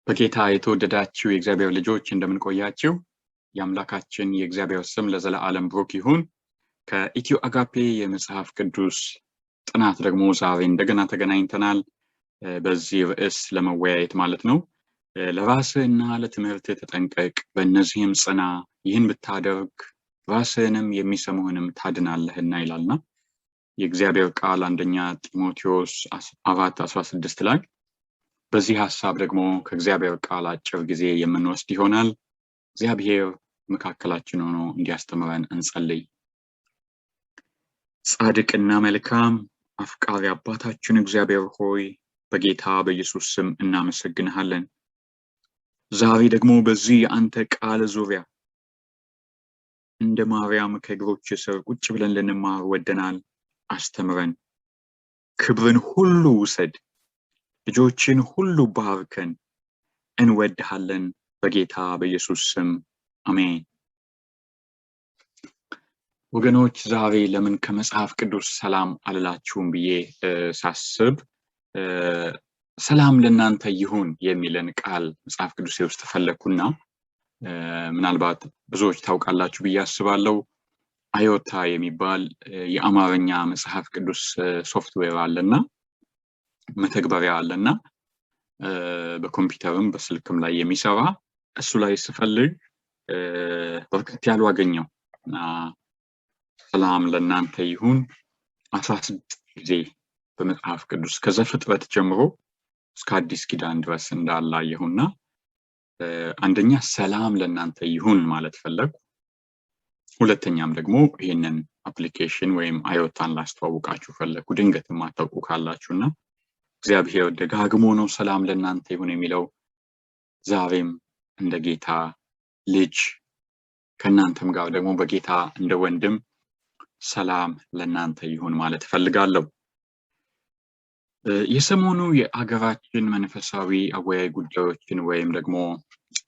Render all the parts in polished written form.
በጌታ የተወደዳችሁ የእግዚአብሔር ልጆች፣ እንደምን ቆያችሁ? የአምላካችን የእግዚአብሔር ስም ለዘለዓለም ብሩክ ይሁን። ከኢትዮ አጋፔ የመጽሐፍ ቅዱስ ጥናት ደግሞ ዛሬ እንደገና ተገናኝተናል። በዚህ ርዕስ ለመወያየት ማለት ነው። ለራስህ እና ለትምህርትህ ተጠንቀቅ፣ በእነዚህም ጽና፣ ይህን ብታደርግ ራስህንም የሚሰሙህንም ታድናለህና ይላልና የእግዚአብሔር ቃል አንደኛ ጢሞቴዎስ 4:16 ላይ። በዚህ ሀሳብ ደግሞ ከእግዚአብሔር ቃል አጭር ጊዜ የምንወስድ ይሆናል። እግዚአብሔር መካከላችን ሆኖ እንዲያስተምረን እንጸልይ። ጻድቅና መልካም አፍቃሪ አባታችን እግዚአብሔር ሆይ፣ በጌታ በኢየሱስ ስም እናመሰግንሃለን። ዛሬ ደግሞ በዚህ የአንተ ቃል ዙሪያ እንደ ማርያም ከእግሮችህ ስር ቁጭ ብለን ልንማር ወደናል። አስተምረን፣ ክብርን ሁሉ ውሰድ፣ ልጆችህን ሁሉ ባርከን። እንወድሃለን። በጌታ በኢየሱስ ስም አሜን። ወገኖች፣ ዛሬ ለምን ከመጽሐፍ ቅዱስ ሰላም አልላችሁም ብዬ ሳስብ ሰላም ለእናንተ ይሁን የሚልን ቃል መጽሐፍ ቅዱሴ ውስጥ ፈለግኩና ምናልባት ብዙዎች ታውቃላችሁ ብዬ አስባለሁ። አዮታ የሚባል የአማርኛ መጽሐፍ ቅዱስ ሶፍትዌር አለና፣ መተግበሪያ አለና፣ በኮምፒውተርም በስልክም ላይ የሚሰራ፣ እሱ ላይ ስፈልግ በርከት ያሉ አገኘው እና ሰላም ለእናንተ ይሁን 16 ጊዜ በመጽሐፍ ቅዱስ ከዘፍጥረት ጀምሮ እስከ አዲስ ኪዳን ድረስ እንዳለ አየሁና አንደኛ ሰላም ለእናንተ ይሁን ማለት ፈለግኩ። ሁለተኛም ደግሞ ይህንን application ወይም አዮታን ላስተዋውቃችሁ ፈለግኩ፣ ድንገት የማታውቁ ካላችሁ። እና እግዚአብሔር ደጋግሞ ነው ሰላም ለእናንተ ይሁን የሚለው። ዛሬም እንደ ጌታ ልጅ ከእናንተም ጋር ደግሞ በጌታ እንደ ወንድም ሰላም ለእናንተ ይሁን ማለት እፈልጋለሁ። የሰሞኑ የአገራችን መንፈሳዊ አወያይ ጉዳዮችን ወይም ደግሞ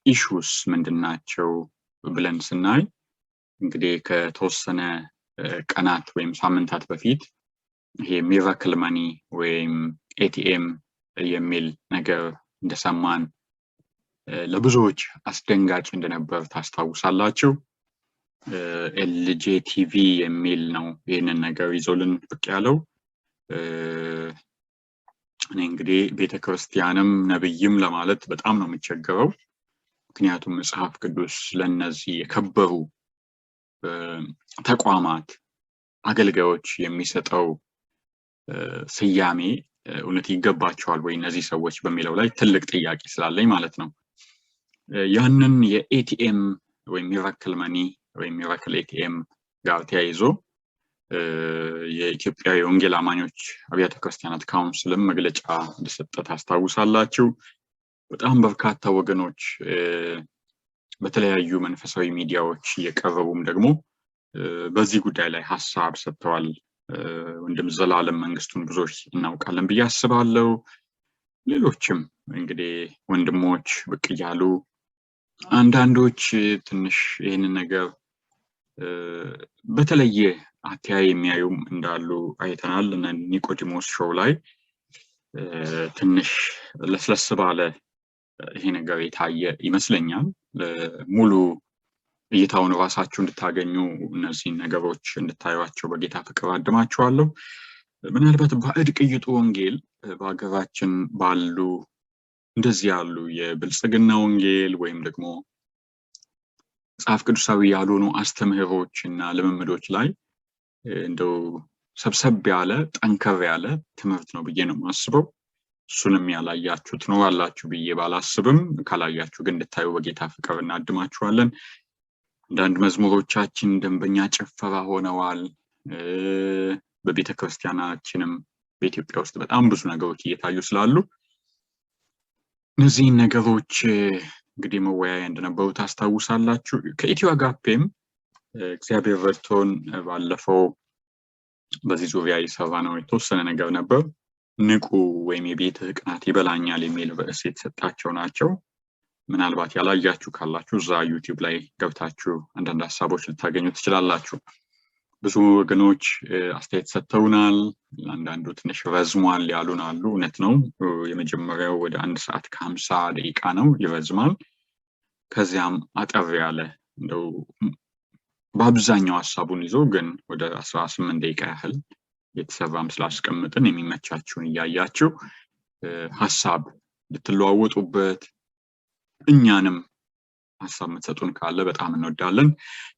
issues ምንድን ናቸው ብለን ስናይ እንግዲህ ከተወሰነ ቀናት ወይም ሳምንታት በፊት ይሄ miracle money ወይም ATM የሚል ነገር እንደሰማን፣ ለብዙዎች አስደንጋጭ እንደነበር ታስታውሳላችሁ። ኤልጄ ቲቪ የሚል ነው ይህንን ነገር ይዞልን ብቅ ያለው። እኔ እንግዲህ ቤተ ክርስቲያንም ነብይም ለማለት በጣም ነው የምቸገረው። ምክንያቱም መጽሐፍ ቅዱስ ለእነዚህ የከበሩ ተቋማት አገልጋዮች የሚሰጠው ስያሜ እውነት ይገባቸዋል ወይ እነዚህ ሰዎች በሚለው ላይ ትልቅ ጥያቄ ስላለኝ ማለት ነው። ያንን የ ATM ወይም miracle money ወይም miracle ATM ጋር ተያይዞ የኢትዮጵያ የወንጌል አማኞች አብያተ ክርስቲያናት council ም መግለጫ እንደሰጠ ታስታውሳላችሁ። በጣም በርካታ ወገኖች በተለያዩ መንፈሳዊ ሚዲያዎች እየቀረቡም ደግሞ በዚህ ጉዳይ ላይ ሀሳብ ሰጥተዋል። ወንድም ዘላለም መንግስቱን ብዙዎች እናውቃለን ብዬ አስባለሁ። ሌሎችም እንግዲህ ወንድሞች ብቅ እያሉ አንዳንዶች ትንሽ ይህንን ነገር በተለየ አተያይ የሚያዩም እንዳሉ አይተናል። እና ኒቆዲሞስ show ላይ ትንሽ ለስለስ ባለ ይሄ ነገር የታየ ይመስለኛል። ሙሉ እይታውን ራሳችሁ እንድታገኙ፣ እነዚህን ነገሮች እንድታዩቸው በጌታ ፍቅር አድማችኋለሁ። ምናልባት ባዕድ ቅይጡ ወንጌል በሀገራችን ባሉ እንደዚህ ያሉ የብልጽግና ወንጌል ወይም ደግሞ መጽሐፍ ቅዱሳዊ ያልሆኑ አስተምህሮች እና ልምምዶች ላይ እንደው ሰብሰብ ያለ፣ ጠንከር ያለ ትምህርት ነው ብዬ ነው የማስበው። እሱንም ያላያችሁ ትኖራላችሁ ብዬ ባላስብም ካላያችሁ ግን እንድታዩ በጌታ ፍቅር እናድማችኋለን። አንዳንድ መዝሙሮቻችን ደንበኛ ጭፈራ ሆነዋል። በቤተ ክርስቲያናችንም በኢትዮጵያ ውስጥ በጣም ብዙ ነገሮች እየታዩ ስላሉ እነዚህን ነገሮች እንግዲህ መወያያ እንደነበሩ ታስታውሳላችሁ። ከኢትዮ አጋፔም እግዚአብሔር ረድቶን ባለፈው በዚህ ዙሪያ የሰራ ነው የተወሰነ ነገር ነበር። ንቁ ወይም የቤትህ ቅናት ይበላኛል የሚል ርዕስ የተሰጣቸው ናቸው። ምናልባት ያላያችሁ ካላችሁ እዛ ዩቲዩብ ላይ ገብታችሁ አንዳንድ ሀሳቦች ልታገኙ ትችላላችሁ። ብዙ ወገኖች አስተያየት ሰጥተውናል። አንዳንዱ ትንሽ ረዝሟል ያሉን አሉ። እውነት ነው። የመጀመሪያው ወደ 1 ሰዓት ከ50 ደቂቃ ነው፣ ይረዝማል። ከዚያም አጠር ያለ እንደው በአብዛኛው ሀሳቡን ይዞ ግን ወደ 18 ደቂቃ ያህል የተሰራም ስላስቀምጥን የሚመቻችሁን እያያችሁ ሀሳብ ልትለዋወጡበት እኛንም ሀሳብ የምትሰጡን ካለ በጣም እንወዳለን።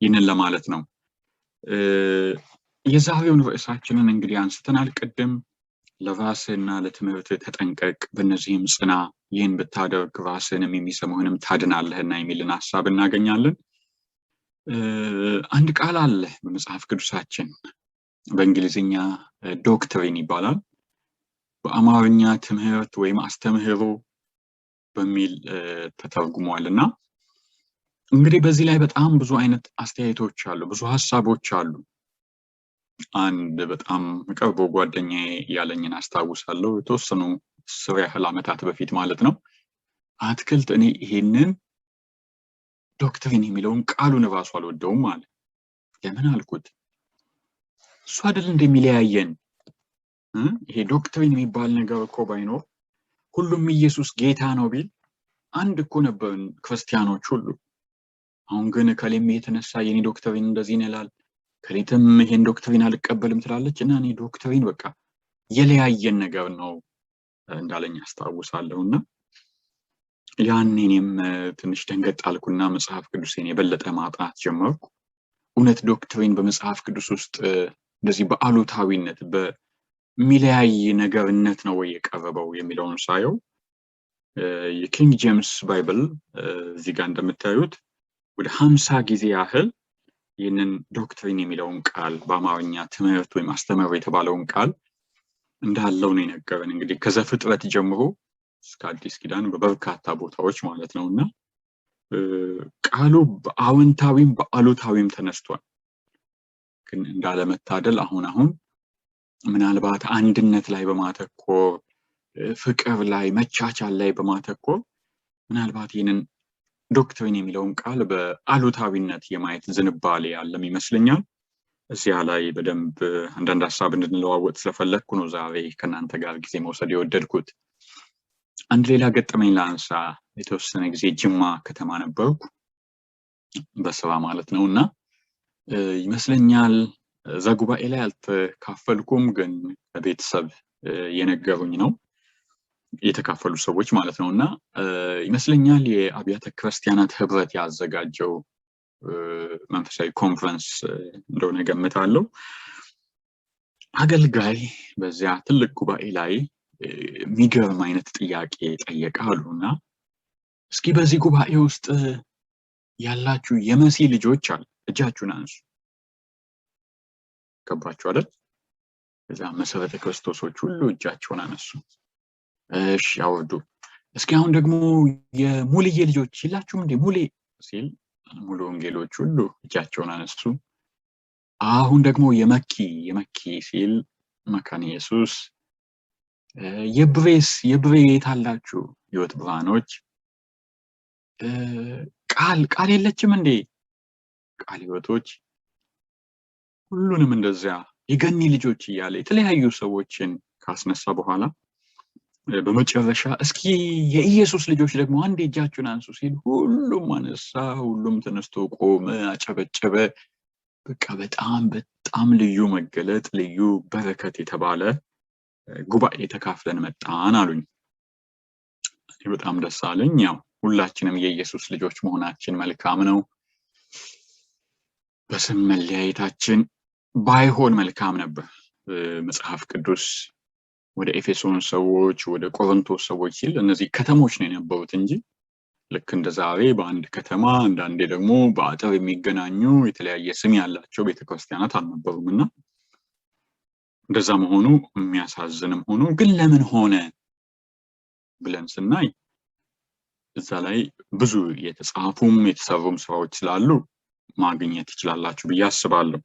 ይህንን ለማለት ነው። የዛሬውን ርዕሳችንን እንግዲህ አንስተናል ቅድም። ለራስህና ለትምህርት ተጠንቀቅ፣ በእነዚህም ጽና፣ ይህን ብታደርግ ራስህንም የሚሰሙህንም ታድናለህና የሚልን ሀሳብ እናገኛለን። አንድ ቃል አለ በመጽሐፍ ቅዱሳችን፣ በእንግሊዝኛ doctrine ይባላል። በአማርኛ ትምህርት ወይም አስተምህሮ በሚል ተተርጉሟል። እና እንግዲህ በዚህ ላይ በጣም ብዙ አይነት አስተያየቶች አሉ፣ ብዙ ሀሳቦች አሉ። አንድ በጣም ቅርብ ጓደኛዬ ያለኝን አስታውሳለሁ፣ የተወሰኑ 10 ያህል ዓመታት በፊት ማለት ነው። አትክልት እኔ ይሄንን doctrine የሚለውን ቃሉን እራሱ አልወደውም አለ። ለምን አልኩት። እሱ አይደል እንደሚለያየን፣ ይሄ doctrine የሚባል ነገር እኮ ባይኖር ሁሉም ኢየሱስ ጌታ ነው ቢል አንድ እኮ ነበርን ክርስቲያኖች ሁሉ። አሁን ግን ከሌም የተነሳ የኔ doctrine እንደዚህ ይላል፣ ከሌትም ይሄን doctrine አልቀበልም ትላለች። እና እኔ doctrine በቃ የለያየን ነገር ነው እንዳለኝ አስታውሳለሁ። እና ያኔ እኔም ትንሽ ደንገጥ አልኩና መጽሐፍ ቅዱሴን የበለጠ ማጥናት ጀመርኩ። እውነት doctrine በመጽሐፍ ቅዱስ ውስጥ እንደዚህ በአሉታዊነት በሚለያይ ነገርነት ነው ወይ የቀረበው የሚለውን ሳየው የ King James Bible እዚህ ጋር እንደምታዩት ወደ 50 ጊዜ ያህል ይህንን doctrine የሚለውን ቃል፣ በአማርኛ ትምህርት ወይም አስተምህሮ የተባለውን ቃል እንዳለው ነው የነገረን። እንግዲህ ከዘፍጥረት ጀምሮ እስከ አዲስ ኪዳን በበርካታ ቦታዎች ማለት ነው። እና ቃሉ በአዎንታዊም በአሉታዊም ተነስቷል። ግን እንዳለመታደል አሁን አሁን ምናልባት አንድነት ላይ በማተኮር፣ ፍቅር ላይ፣ መቻቻል ላይ በማተኮር ምናልባት ይህንን doctrine የሚለውን ቃል በአሉታዊነት የማየት ዝንባሌ ያለም ይመስለኛል። እዚያ ላይ በደንብ አንዳንድ ሀሳብ እንድንለዋወጥ ስለፈለግኩ ነው ዛሬ ከእናንተ ጋር ጊዜ መውሰድ የወደድኩት። አንድ ሌላ ገጠመኝ ላንሳ። የተወሰነ ጊዜ ጅማ ከተማ ነበርኩ፣ በስራ ማለት ነው። እና ይመስለኛል እዛ ጉባኤ ላይ አልተካፈልኩም፣ ግን ከቤተሰብ የነገሩኝ ነው የተካፈሉ ሰዎች ማለት ነው። እና ይመስለኛል የአብያተ ክርስቲያናት ህብረት ያዘጋጀው መንፈሳዊ ኮንፈረንስ እንደሆነ ገምታለሁ። አገልጋይ በዚያ ትልቅ ጉባኤ ላይ የሚገርም አይነት ጥያቄ ጠየቀ አሉ። እና እስኪ በዚህ ጉባኤ ውስጥ ያላችሁ የመሲ ልጆች አሉ እጃችሁን አንሱ። ገባችሁ አይደል? ከዛ መሰረተ ክርስቶሶች ሁሉ እጃቸውን አነሱ። እሺ አውርዱ። እስኪ አሁን ደግሞ የሙልዬ ልጆች የላችሁም እንዴ? ሙሌ ሲል ሙሉ ወንጌሎች ሁሉ እጃቸውን አነሱ። አሁን ደግሞ የመኪ የመኪ ሲል መካነ ኢየሱስ፣ የብሬስ የብሬ የት አላችሁ? ህይወት ብርሃኖች፣ ቃል ቃል የለችም እንዴ? ቃል ህይወቶች፣ ሁሉንም እንደዚያ የገኒ ልጆች እያለ የተለያዩ ሰዎችን ካስነሳ በኋላ በመጨረሻ እስኪ የኢየሱስ ልጆች ደግሞ አንድ እጃችሁን አንሱ ሲል ሁሉም አነሳ። ሁሉም ተነስቶ ቆመ፣ አጨበጨበ። በቃ በጣም በጣም ልዩ መገለጥ፣ ልዩ በረከት የተባለ ጉባኤ ተካፍለን መጣን አሉኝ። እኔ በጣም ደስ አለኝ። ያው ሁላችንም የኢየሱስ ልጆች መሆናችን መልካም ነው። በስም መለያየታችን ባይሆን መልካም ነበር። መጽሐፍ ቅዱስ ወደ ኤፌሶን ሰዎች፣ ወደ ቆሮንቶስ ሰዎች ሲል እነዚህ ከተሞች ነው የነበሩት እንጂ ልክ እንደ ዛሬ በአንድ ከተማ አንዳንዴ ደግሞ በአጥር የሚገናኙ የተለያየ ስም ያላቸው ቤተክርስቲያናት አልነበሩም። እና እንደዛ መሆኑ የሚያሳዝንም ሆኖ ግን ለምን ሆነ ብለን ስናይ እዛ ላይ ብዙ የተጻፉም የተሰሩም ስራዎች ስላሉ ማግኘት ትችላላችሁ ብዬ አስባለሁ።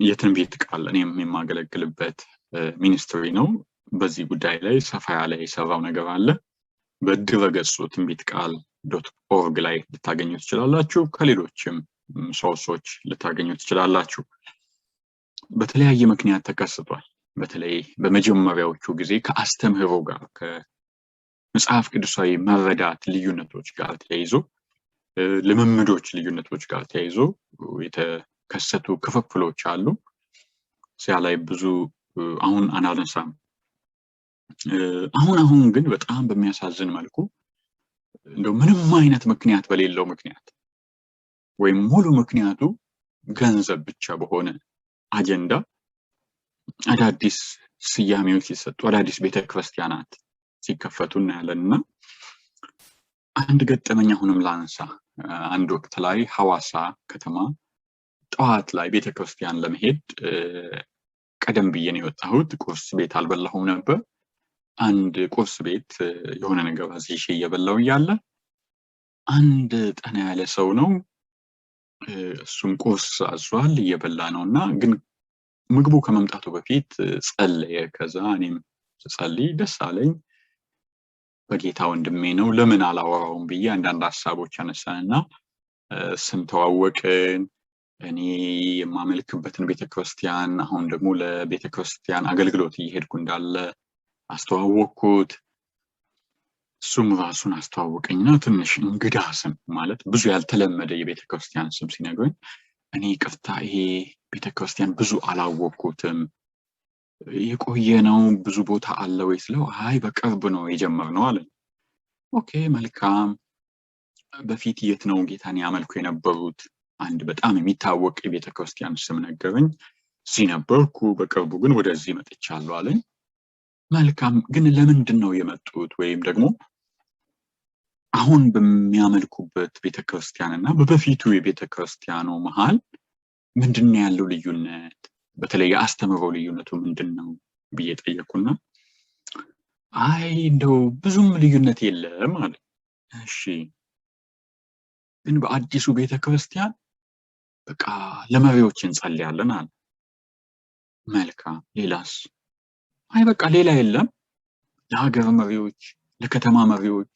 የትንቢት ቃል እኔም የማገለግልበት ministry ነው። በዚህ ጉዳይ ላይ ሰፋ ያለ የሰራው ነገር አለ። በድረ ገጹ ትንቢት ቃል.org ላይ ልታገኙ ትችላላችሁ። ከሌሎችም source ኦች ልታገኙ ትችላላችሁ። በተለያየ ምክንያት ተከስቷል። በተለይ በመጀመሪያዎቹ ጊዜ ከአስተምህሮ ጋር፣ ከመጽሐፍ ቅዱሳዊ መረዳት ልዩነቶች ጋር ተያይዞ፣ ልምምዶች ልዩነቶች ጋር ተያይዞ የተከሰቱ ክፍፍሎች አሉ። እዚያ ላይ ብዙ አሁን አናነሳም። አሁን አሁን ግን በጣም በሚያሳዝን መልኩ እንደው ምንም አይነት ምክንያት በሌለው ምክንያት ወይም ሙሉ ምክንያቱ ገንዘብ ብቻ በሆነ አጀንዳ አዳዲስ ስያሜዎች ሲሰጡ፣ አዳዲስ ቤተክርስቲያናት ሲከፈቱ እናያለን። እና አንድ ገጠመኝ አሁንም ላንሳ። አንድ ወቅት ላይ ሐዋሳ ከተማ ጠዋት ላይ ቤተክርስቲያን ለመሄድ ቀደም ብዬ ነው የወጣሁት። ቁርስ ቤት አልበላሁም ነበር። አንድ ቁርስ ቤት የሆነ ነገር አዝዤ እየበላሁ እያለ አንድ ጠና ያለ ሰው ነው። እሱም ቁርስ አዟል፣ እየበላ ነው። እና ግን ምግቡ ከመምጣቱ በፊት ጸለየ። ከዛ እኔም ስጸልይ ደስ አለኝ። በጌታ ወንድሜ ነው፣ ለምን አላወራውም ብዬ አንዳንድ ሀሳቦች አነሳንና ስም ተዋወቅን። እኔ የማመልክበትን ቤተክርስቲያን፣ አሁን ደግሞ ለቤተክርስቲያን አገልግሎት እየሄድኩ እንዳለ አስተዋወቅኩት። እሱም ራሱን አስተዋወቀኝና ትንሽ እንግዳ ስም፣ ማለት ብዙ ያልተለመደ የቤተ ክርስቲያን ስም ሲነግረኝ እኔ ይቅርታ፣ ይሄ ቤተ ክርስቲያን ብዙ አላወቅኩትም፣ የቆየ ነው፣ ብዙ ቦታ አለ ወይ ስለው አይ በቅርብ ነው የጀመርነው አለኝ። Okay፣ መልካም። በፊት የት ነው ጌታን ያመልኩ የነበሩት? አንድ በጣም የሚታወቅ የቤተ ክርስቲያን ስም ነገረኝ። እዚህ ነበርኩ፣ በቅርቡ ግን ወደዚህ መጥቻለሁ አለኝ። መልካም፣ ግን ለምንድን ነው የመጡት? ወይም ደግሞ አሁን በሚያመልኩበት ቤተክርስቲያን እና በበፊቱ የቤተ ክርስቲያኑ መሀል ምንድን ነው ያለው ልዩነት? በተለይ የአስተምህሮ ልዩነቱ ምንድን ነው ብዬ ጠየኩና አይ እንደው ብዙም ልዩነት የለም አለ። እሺ፣ ግን በአዲሱ ቤተ ክርስቲያን በቃ ለመሪዎች እንጸልያለን አለ። መልካም፣ ሌላስ? አይ በቃ ሌላ የለም። ለሀገር መሪዎች፣ ለከተማ መሪዎች፣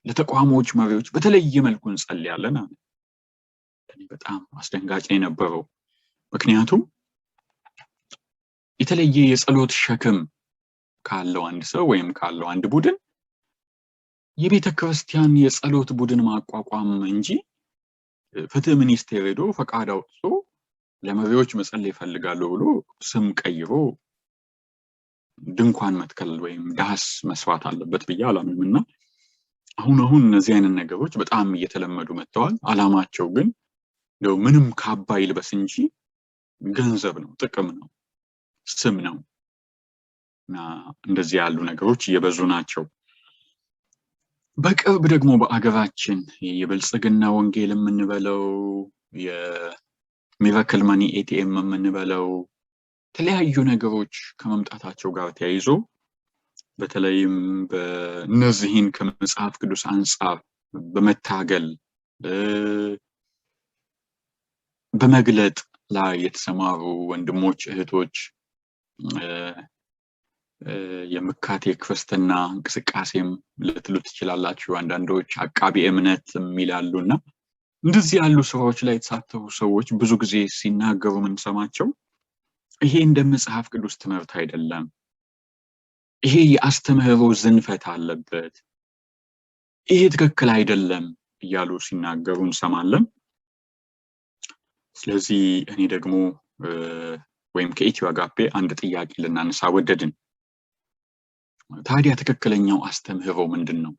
ለተቋሞች መሪዎች በተለየ መልኩ እንጸልያለን አለ። እኔ በጣም አስደንጋጭ ነው የነበረው። ምክንያቱም የተለየ የጸሎት ሸክም ካለው አንድ ሰው ወይም ካለው አንድ ቡድን የቤተ ክርስቲያን የጸሎት ቡድን ማቋቋም እንጂ ፍትህ ሚኒስቴር ሄዶ ፈቃድ አውጥቶ ለመሪዎች መጸለይ ይፈልጋሉ ብሎ ስም ቀይሮ ድንኳን መትከል ወይም ዳስ መስራት አለበት ብዬ አላምንም። እና አሁን አሁን እነዚህ አይነት ነገሮች በጣም እየተለመዱ መጥተዋል። አላማቸው ግን እንደው ምንም ካባ ይልበስ እንጂ ገንዘብ ነው፣ ጥቅም ነው፣ ስም ነው። እና እንደዚህ ያሉ ነገሮች እየበዙ ናቸው። በቅርብ ደግሞ በአገራችን የብልጽግና ወንጌል የምንበለው፣ የ miracle money ATM የምንበለው የተለያዩ ነገሮች ከመምጣታቸው ጋር ተያይዞ በተለይም በእነዚህን ከመጽሐፍ ቅዱስ አንጻር በመታገል፣ በመግለጥ ላይ የተሰማሩ ወንድሞች፣ እህቶች፣ የምካቴ ክርስትና እንቅስቃሴም ልትሉ ትችላላችሁ። አንዳንዶች አቃቢ እምነት የሚላሉ። እና እንደዚህ ያሉ ስራዎች ላይ የተሳተፉ ሰዎች ብዙ ጊዜ ሲናገሩ የምንሰማቸው ይሄ እንደ መጽሐፍ ቅዱስ ትምህርት አይደለም፣ ይሄ የአስተምህሮ ዝንፈት አለበት፣ ይሄ ትክክል አይደለም እያሉ ሲናገሩ እንሰማለን። ስለዚህ እኔ ደግሞ ወይም ከኢትዮ አጋፔ አንድ ጥያቄ ልናነሳ ወደድን። ታዲያ ትክክለኛው አስተምህሮ ምንድን ነው?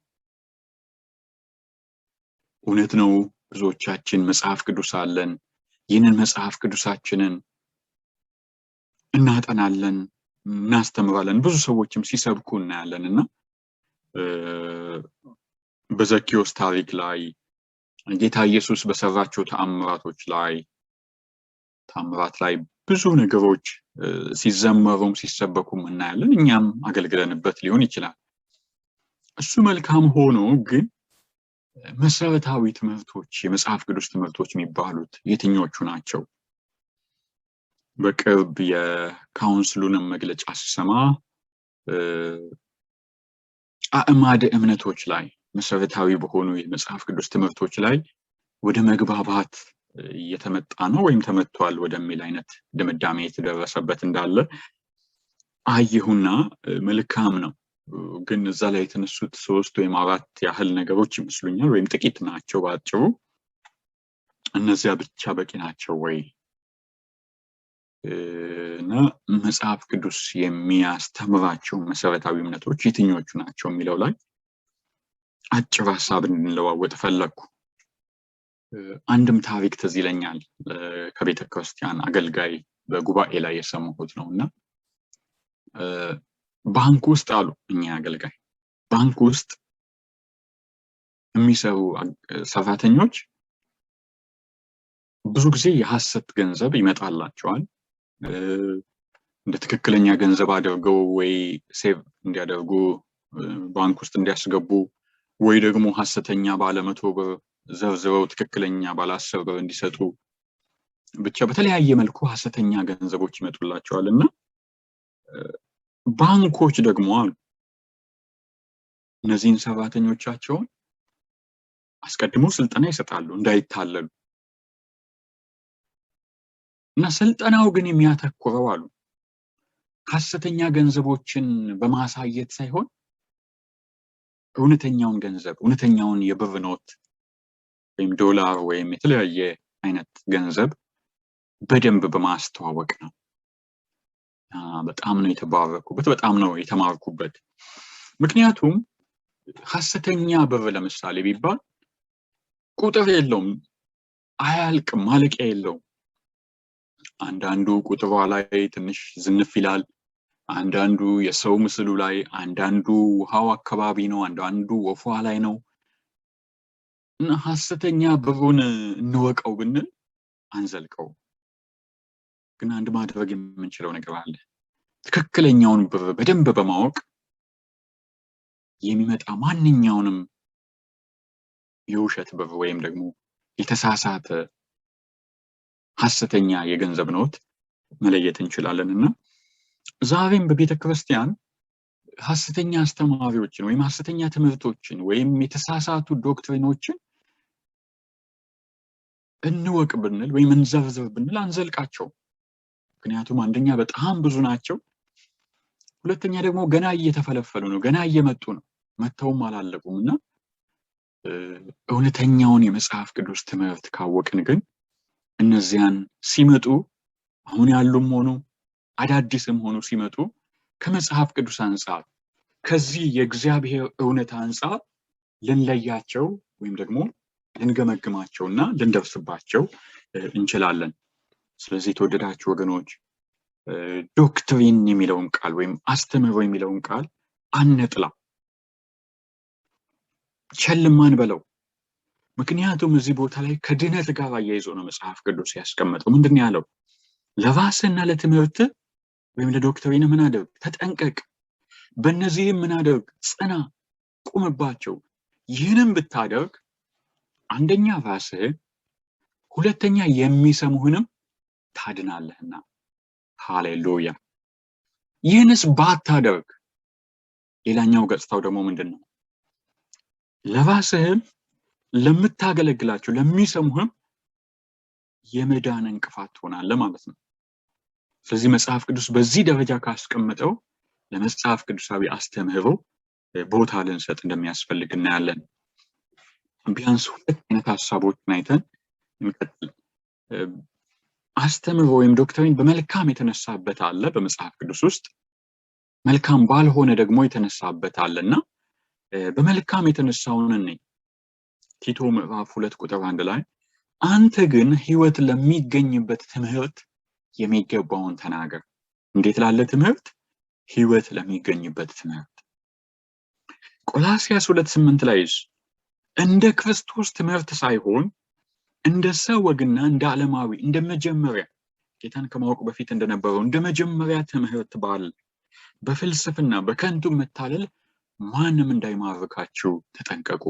እውነት ነው፣ ብዙዎቻችን መጽሐፍ ቅዱስ አለን። ይህንን መጽሐፍ ቅዱሳችንን እናጠናለን፣ እናስተምራለን። ብዙ ሰዎችም ሲሰብኩ እናያለን። እና በዘኪዮስ ታሪክ ላይ፣ ጌታ ኢየሱስ በሰራቸው ተአምራቶች ላይ፣ ተአምራት ላይ ብዙ ነገሮች ሲዘመሩም ሲሰበኩም እናያለን። እኛም አገልግለንበት ሊሆን ይችላል። እሱ መልካም ሆኖ ግን መሰረታዊ ትምህርቶች፣ የመጽሐፍ ቅዱስ ትምህርቶች የሚባሉት የትኞቹ ናቸው? በቅርብ የካውንስሉንም መግለጫ ስሰማ አእማደ እምነቶች ላይ፣ መሰረታዊ በሆኑ የመጽሐፍ ቅዱስ ትምህርቶች ላይ ወደ መግባባት እየተመጣ ነው ወይም ተመቷል ወደሚል አይነት ድምዳሜ የተደረሰበት እንዳለ አየሁና መልካም ነው። ግን እዛ ላይ የተነሱት 3 ወይም 4 ያህል ነገሮች ይመስሉኛል፣ ወይም ጥቂት ናቸው ባጭሩ። እነዚያ ብቻ በቂ ናቸው ወይ? እና መጽሐፍ ቅዱስ የሚያስተምራቸው መሰረታዊ እምነቶች የትኞቹ ናቸው የሚለው ላይ አጭር ሐሳብ እንድንለዋወጥ ፈለግኩ። አንድም ታሪክ ትዝ ይለኛል፣ ከቤተ ክርስቲያን አገልጋይ በጉባኤ ላይ የሰማሁት ነውና ባንክ ውስጥ አሉ እኛ አገልጋይ ባንክ ውስጥ የሚሰሩ ሰራተኞች ብዙ ጊዜ የሐሰት ገንዘብ ይመጣላቸዋል። እንደ ትክክለኛ ገንዘብ አድርገው ወይ save እንዲያደርጉ ባንክ ውስጥ እንዲያስገቡ ወይ ደግሞ ሐሰተኛ ባለ 100 ብር ዘርዝረው ትክክለኛ ባለ 10 ብር እንዲሰጡ ብቻ በተለያየ መልኩ ሐሰተኛ ገንዘቦች ይመጡላቸዋልና ባንኮች ደግሞ አሉ እነዚህን ሰራተኞቻቸውን አስቀድሞ ስልጠና ይሰጣሉ እንዳይታለሉ። እና ስልጠናው ግን የሚያተኩረው አሉ ሐሰተኛ ገንዘቦችን በማሳየት ሳይሆን እውነተኛውን ገንዘብ፣ እውነተኛውን የብር ኖት ወይም ዶላር ወይም የተለያየ አይነት ገንዘብ በደንብ በማስተዋወቅ ነው። በጣም ነው የተባረኩበት፣ በጣም ነው የተማርኩበት። ምክንያቱም ሐሰተኛ ብር ለምሳሌ ቢባል ቁጥር የለውም፣ አያልቅም፣ ማለቂያ የለውም። አንዳንዱ ቁጥሯ ላይ ትንሽ ዝንፍ ይላል፣ አንዳንዱ የሰው ምስሉ ላይ፣ አንዳንዱ ውሃው አካባቢ ነው፣ አንዳንዱ ወፏ ላይ ነው። እና ሐሰተኛ ብሩን እንወቀው ብንል አንዘልቀው። ግን አንድ ማድረግ የምንችለው ነገር አለ። ትክክለኛውን ብር በደንብ በማወቅ የሚመጣ ማንኛውንም የውሸት ብር ወይም ደግሞ የተሳሳተ ሐሰተኛ የገንዘብ ኖት መለየት እንችላለን። እና ዛሬም በቤተክርስቲያን ሐሰተኛ አስተማሪዎችን ወይም ሐሰተኛ ትምህርቶችን ወይም የተሳሳቱ doctrine ኦችን እንወቅ ብንል ወይም እንዘርዝር ብንል አንዘልቃቸው። ምክንያቱም አንደኛ በጣም ብዙ ናቸው፣ ሁለተኛ ደግሞ ገና እየተፈለፈሉ ነው፣ ገና እየመጡ ነው፣ መተውም አላለቁም። እና እውነተኛውን የመጽሐፍ ቅዱስ ትምህርት ካወቅን ግን እነዚያን ሲመጡ አሁን ያሉም ሆኑ አዳዲስም ሆኑ ሲመጡ ከመጽሐፍ ቅዱስ አንፃር ከዚህ የእግዚአብሔር እውነት አንፃር ልንለያቸው ወይም ደግሞ ልንገመግማቸውና ልንደርስባቸው እንችላለን። ስለዚህ የተወደዳችሁ ወገኖች doctrine የሚለውን ቃል ወይም አስተምህሮ የሚለውን ቃል አንጥላ፣ ቸልም አንበለው። ምክንያቱም እዚህ ቦታ ላይ ከድነት ጋር አያይዞ ነው መጽሐፍ ቅዱስ ያስቀመጠው። ምንድነው ያለው? ለራስህና ለትምህርት ወይም ለ doctrine ምን አድርግ? ተጠንቀቅ። በእነዚህም ምን አድርግ? ጽና፣ ቁምባቸው። ይህንም ብታደርግ አንደኛ ራስህን፣ ሁለተኛ የሚሰሙህንም ታድናለህና። ሃሌሉያ። ይህንስ ባታደርግ ሌላኛው ገጽታው ደግሞ ምንድነው? ለራስህም ለምታገለግላቸው ለሚሰሙህም የመዳን እንቅፋት ትሆናለህ ማለት ነው። ስለዚህ መጽሐፍ ቅዱስ በዚህ ደረጃ ካስቀመጠው ለመጽሐፍ ቅዱሳዊ አስተምህሮ ቦታ ልንሰጥ እንደሚያስፈልግ እናያለን። ቢያንስ ሁለት አይነት ሐሳቦችን አይተን እንቀጥል። አስተምህሮ ወይም doctrine በመልካም የተነሳበት አለ በመጽሐፍ ቅዱስ ውስጥ፣ መልካም ባልሆነ ደግሞ የተነሳበት አለና በመልካም የተነሳውን እንይ። ቲቶ ምዕራፍ 2 ቁጥር 1 ላይ አንተ ግን ሕይወት ለሚገኝበት ትምህርት የሚገባውን ተናገር። እንዴት ላለ ትምህርት? ሕይወት ለሚገኝበት ትምህርት። ቆላስይስ 2:8 ላይስ እንደ ክርስቶስ ትምህርት ሳይሆን እንደ ሰው ወግና እንደ ዓለማዊ እንደ መጀመሪያ ጌታን ከማወቅ በፊት እንደነበረው እንደ መጀመሪያ ትምህርት ባል በፍልስፍና በከንቱ መታለል ማንም እንዳይማርካችሁ ተጠንቀቁ።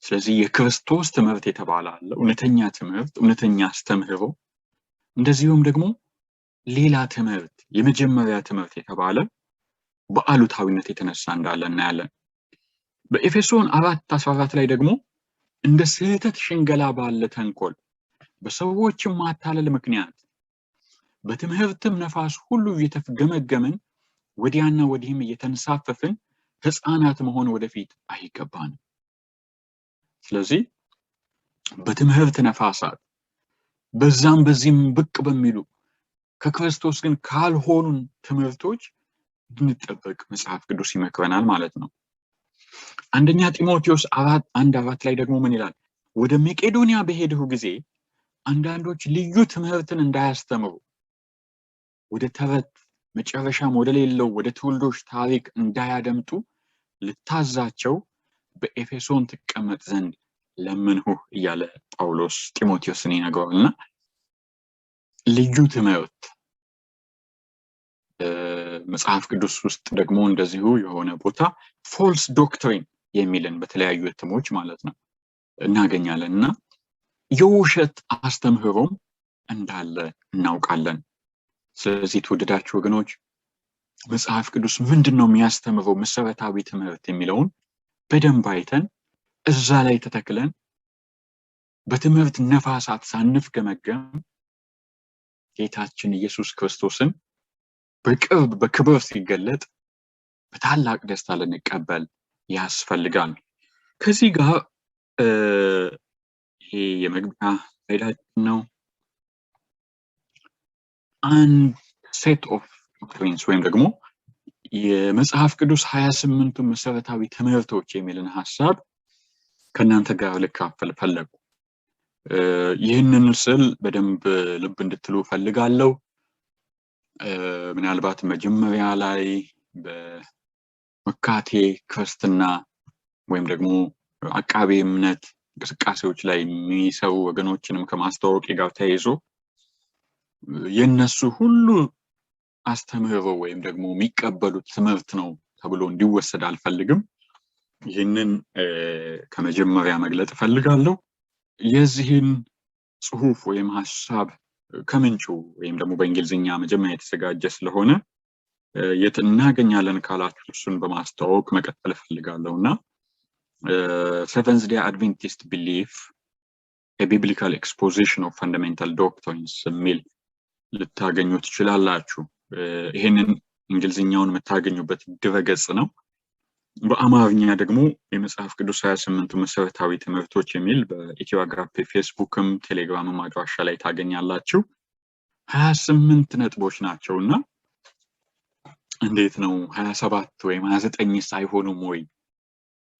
ስለዚህ የክርስቶስ ትምህርት የተባለ አለ፣ እውነተኛ ትምህርት፣ እውነተኛ አስተምህሮ። እንደዚሁም ደግሞ ሌላ ትምህርት የመጀመሪያ ትምህርት የተባለ በአሉታዊነት የተነሳ እንዳለ እናያለን። በኤፌሶን 4:14 ላይ ደግሞ እንደ ስህተት ሽንገላ ባለ ተንኮል በሰዎችም ማታለል ምክንያት በትምህርትም ነፋስ ሁሉ እየተፍገመገምን ወዲያና ወዲህም እየተንሳፈፍን ህፃናት መሆን ወደፊት አይገባንም። ስለዚህ በትምህርት ነፋሳት በዛም በዚህም ብቅ በሚሉ ከክርስቶስ ግን ካልሆኑን ትምህርቶች እንድንጠበቅ መጽሐፍ ቅዱስ ይመክረናል ማለት ነው። አንደኛ ጢሞቴዎስ 4:1-4 ላይ ደግሞ ምን ይላል? ወደ መቄዶንያ በሄድሁ ጊዜ አንዳንዶች ልዩ ትምህርትን እንዳያስተምሩ ወደ ተረት መጨረሻም ወደ ሌለው ወደ ትውልዶች ታሪክ እንዳያደምጡ ልታዛቸው በኤፌሶን ትቀመጥ ዘንድ ለመንሁህ እያለ ጳውሎስ ጢሞቴዎስን ይነግረዋልና ልዩ ትምህርት መጽሐፍ ቅዱስ ውስጥ ደግሞ እንደዚሁ የሆነ ቦታ false doctrine የሚልን በተለያዩ እትሞች ማለት ነው እናገኛለን። እና የውሸት አስተምህሮም እንዳለ እናውቃለን። ስለዚህ የተወደዳችሁ ወገኖች፣ መጽሐፍ ቅዱስ ምንድን ነው የሚያስተምረው መሰረታዊ ትምህርት የሚለውን በደንብ አይተን እዛ ላይ ተተክለን በትምህርት ነፋሳት ሳንፍገመገም ጌታችን ኢየሱስ ክርስቶስን በቅርብ በክብር ሲገለጥ በታላቅ ደስታ ልንቀበል ያስፈልጋል። ከዚህ ጋር ይሄ የመግቢያ slide ኣችን ነው። አንድ set of doctrines ወይም ደግሞ የመጽሐፍ ቅዱስ 28ቱ መሰረታዊ ትምህርቶች የሚልን ሀሳብ ከእናንተ ጋር ልካፈል ፈለጉ። ይህንን ስል በደንብ ልብ እንድትሉ ፈልጋለሁ። ምናልባት መጀመሪያ ላይ በመካቴ ክርስትና ወይም ደግሞ አቃቤ እምነት እንቅስቃሴዎች ላይ የሚሰሩ ወገኖችንም ከማስተዋወቂ ጋር ተያይዞ የነሱ ሁሉ አስተምህሮ ወይም ደግሞ የሚቀበሉት ትምህርት ነው ተብሎ እንዲወሰድ አልፈልግም። ይህንን ከመጀመሪያ መግለጥ እፈልጋለሁ። የዚህን ጽሁፍ ወይም ሀሳብ ከምንጩ ወይም ደግሞ በእንግሊዝኛ መጀመሪያ የተዘጋጀ ስለሆነ የት እናገኛለን ካላችሁ እሱን በማስተዋወቅ መቀጠል እፈልጋለሁ። እና Seventh Day Adventist Belief: Biblical Exposition of Fundamental Doctrines የሚል ልታገኙ ትችላላችሁ። ይሄንን እንግሊዝኛውን የምታገኙበት ድረገጽ ነው። በአማርኛ ደግሞ የመጽሐፍ ቅዱስ 28ቱ መሰረታዊ ትምህርቶች የሚል በኢትዮ አጋፔ ፌስቡክም ቴሌግራምም አድራሻ ላይ ታገኛላችሁ። 28 ነጥቦች ናቸው። እና እንዴት ነው፣ 27 ወይም 29ስ አይሆኑም ወይ?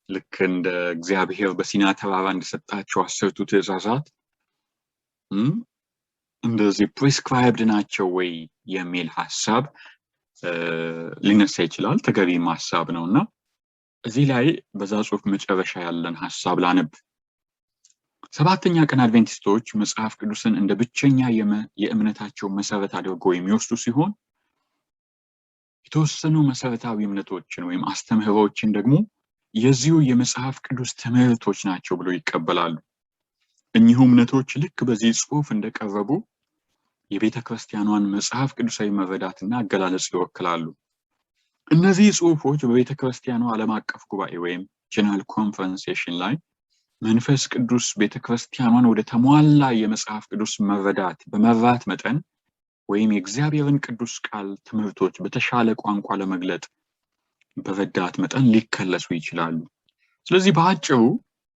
ልክ እንደ እግዚአብሔር በሲና ተራራ እንደሰጣቸው አስርቱ ትእዛዛት እንደዚህ prescribed ናቸው ወይ የሚል ሀሳብ ሊነሳ ይችላል። ተገቢም ሀሳብ ነው። እና እዚህ ላይ በዛ ጽሁፍ መጨረሻ ያለን ሀሳብ ላንብ። ሰባተኛ ቀን አድቬንቲስቶች መጽሐፍ ቅዱስን እንደ ብቸኛ የእምነታቸው መሰረት አድርገው የሚወስዱ ሲሆን የተወሰኑ መሰረታዊ እምነቶችን ወይም አስተምህሮችን ደግሞ የዚሁ የመጽሐፍ ቅዱስ ትምህርቶች ናቸው ብሎ ይቀበላሉ። እኚሁ እምነቶች ልክ በዚህ ጽሁፍ እንደቀረቡ የቤተ ክርስቲያኗን መጽሐፍ ቅዱሳዊ መረዳትና አገላለጽ ይወክላሉ። እነዚህ ጽሁፎች በቤተ ክርስቲያኗ ዓለም አቀፍ ጉባኤ ወይም General Conference session ላይ መንፈስ ቅዱስ ቤተ ክርስቲያኗን ወደ ተሟላ የመጽሐፍ ቅዱስ መረዳት በመራት መጠን ወይም የእግዚአብሔርን ቅዱስ ቃል ትምህርቶች በተሻለ ቋንቋ ለመግለጥ በረዳት መጠን ሊከለሱ ይችላሉ። ስለዚህ በአጭሩ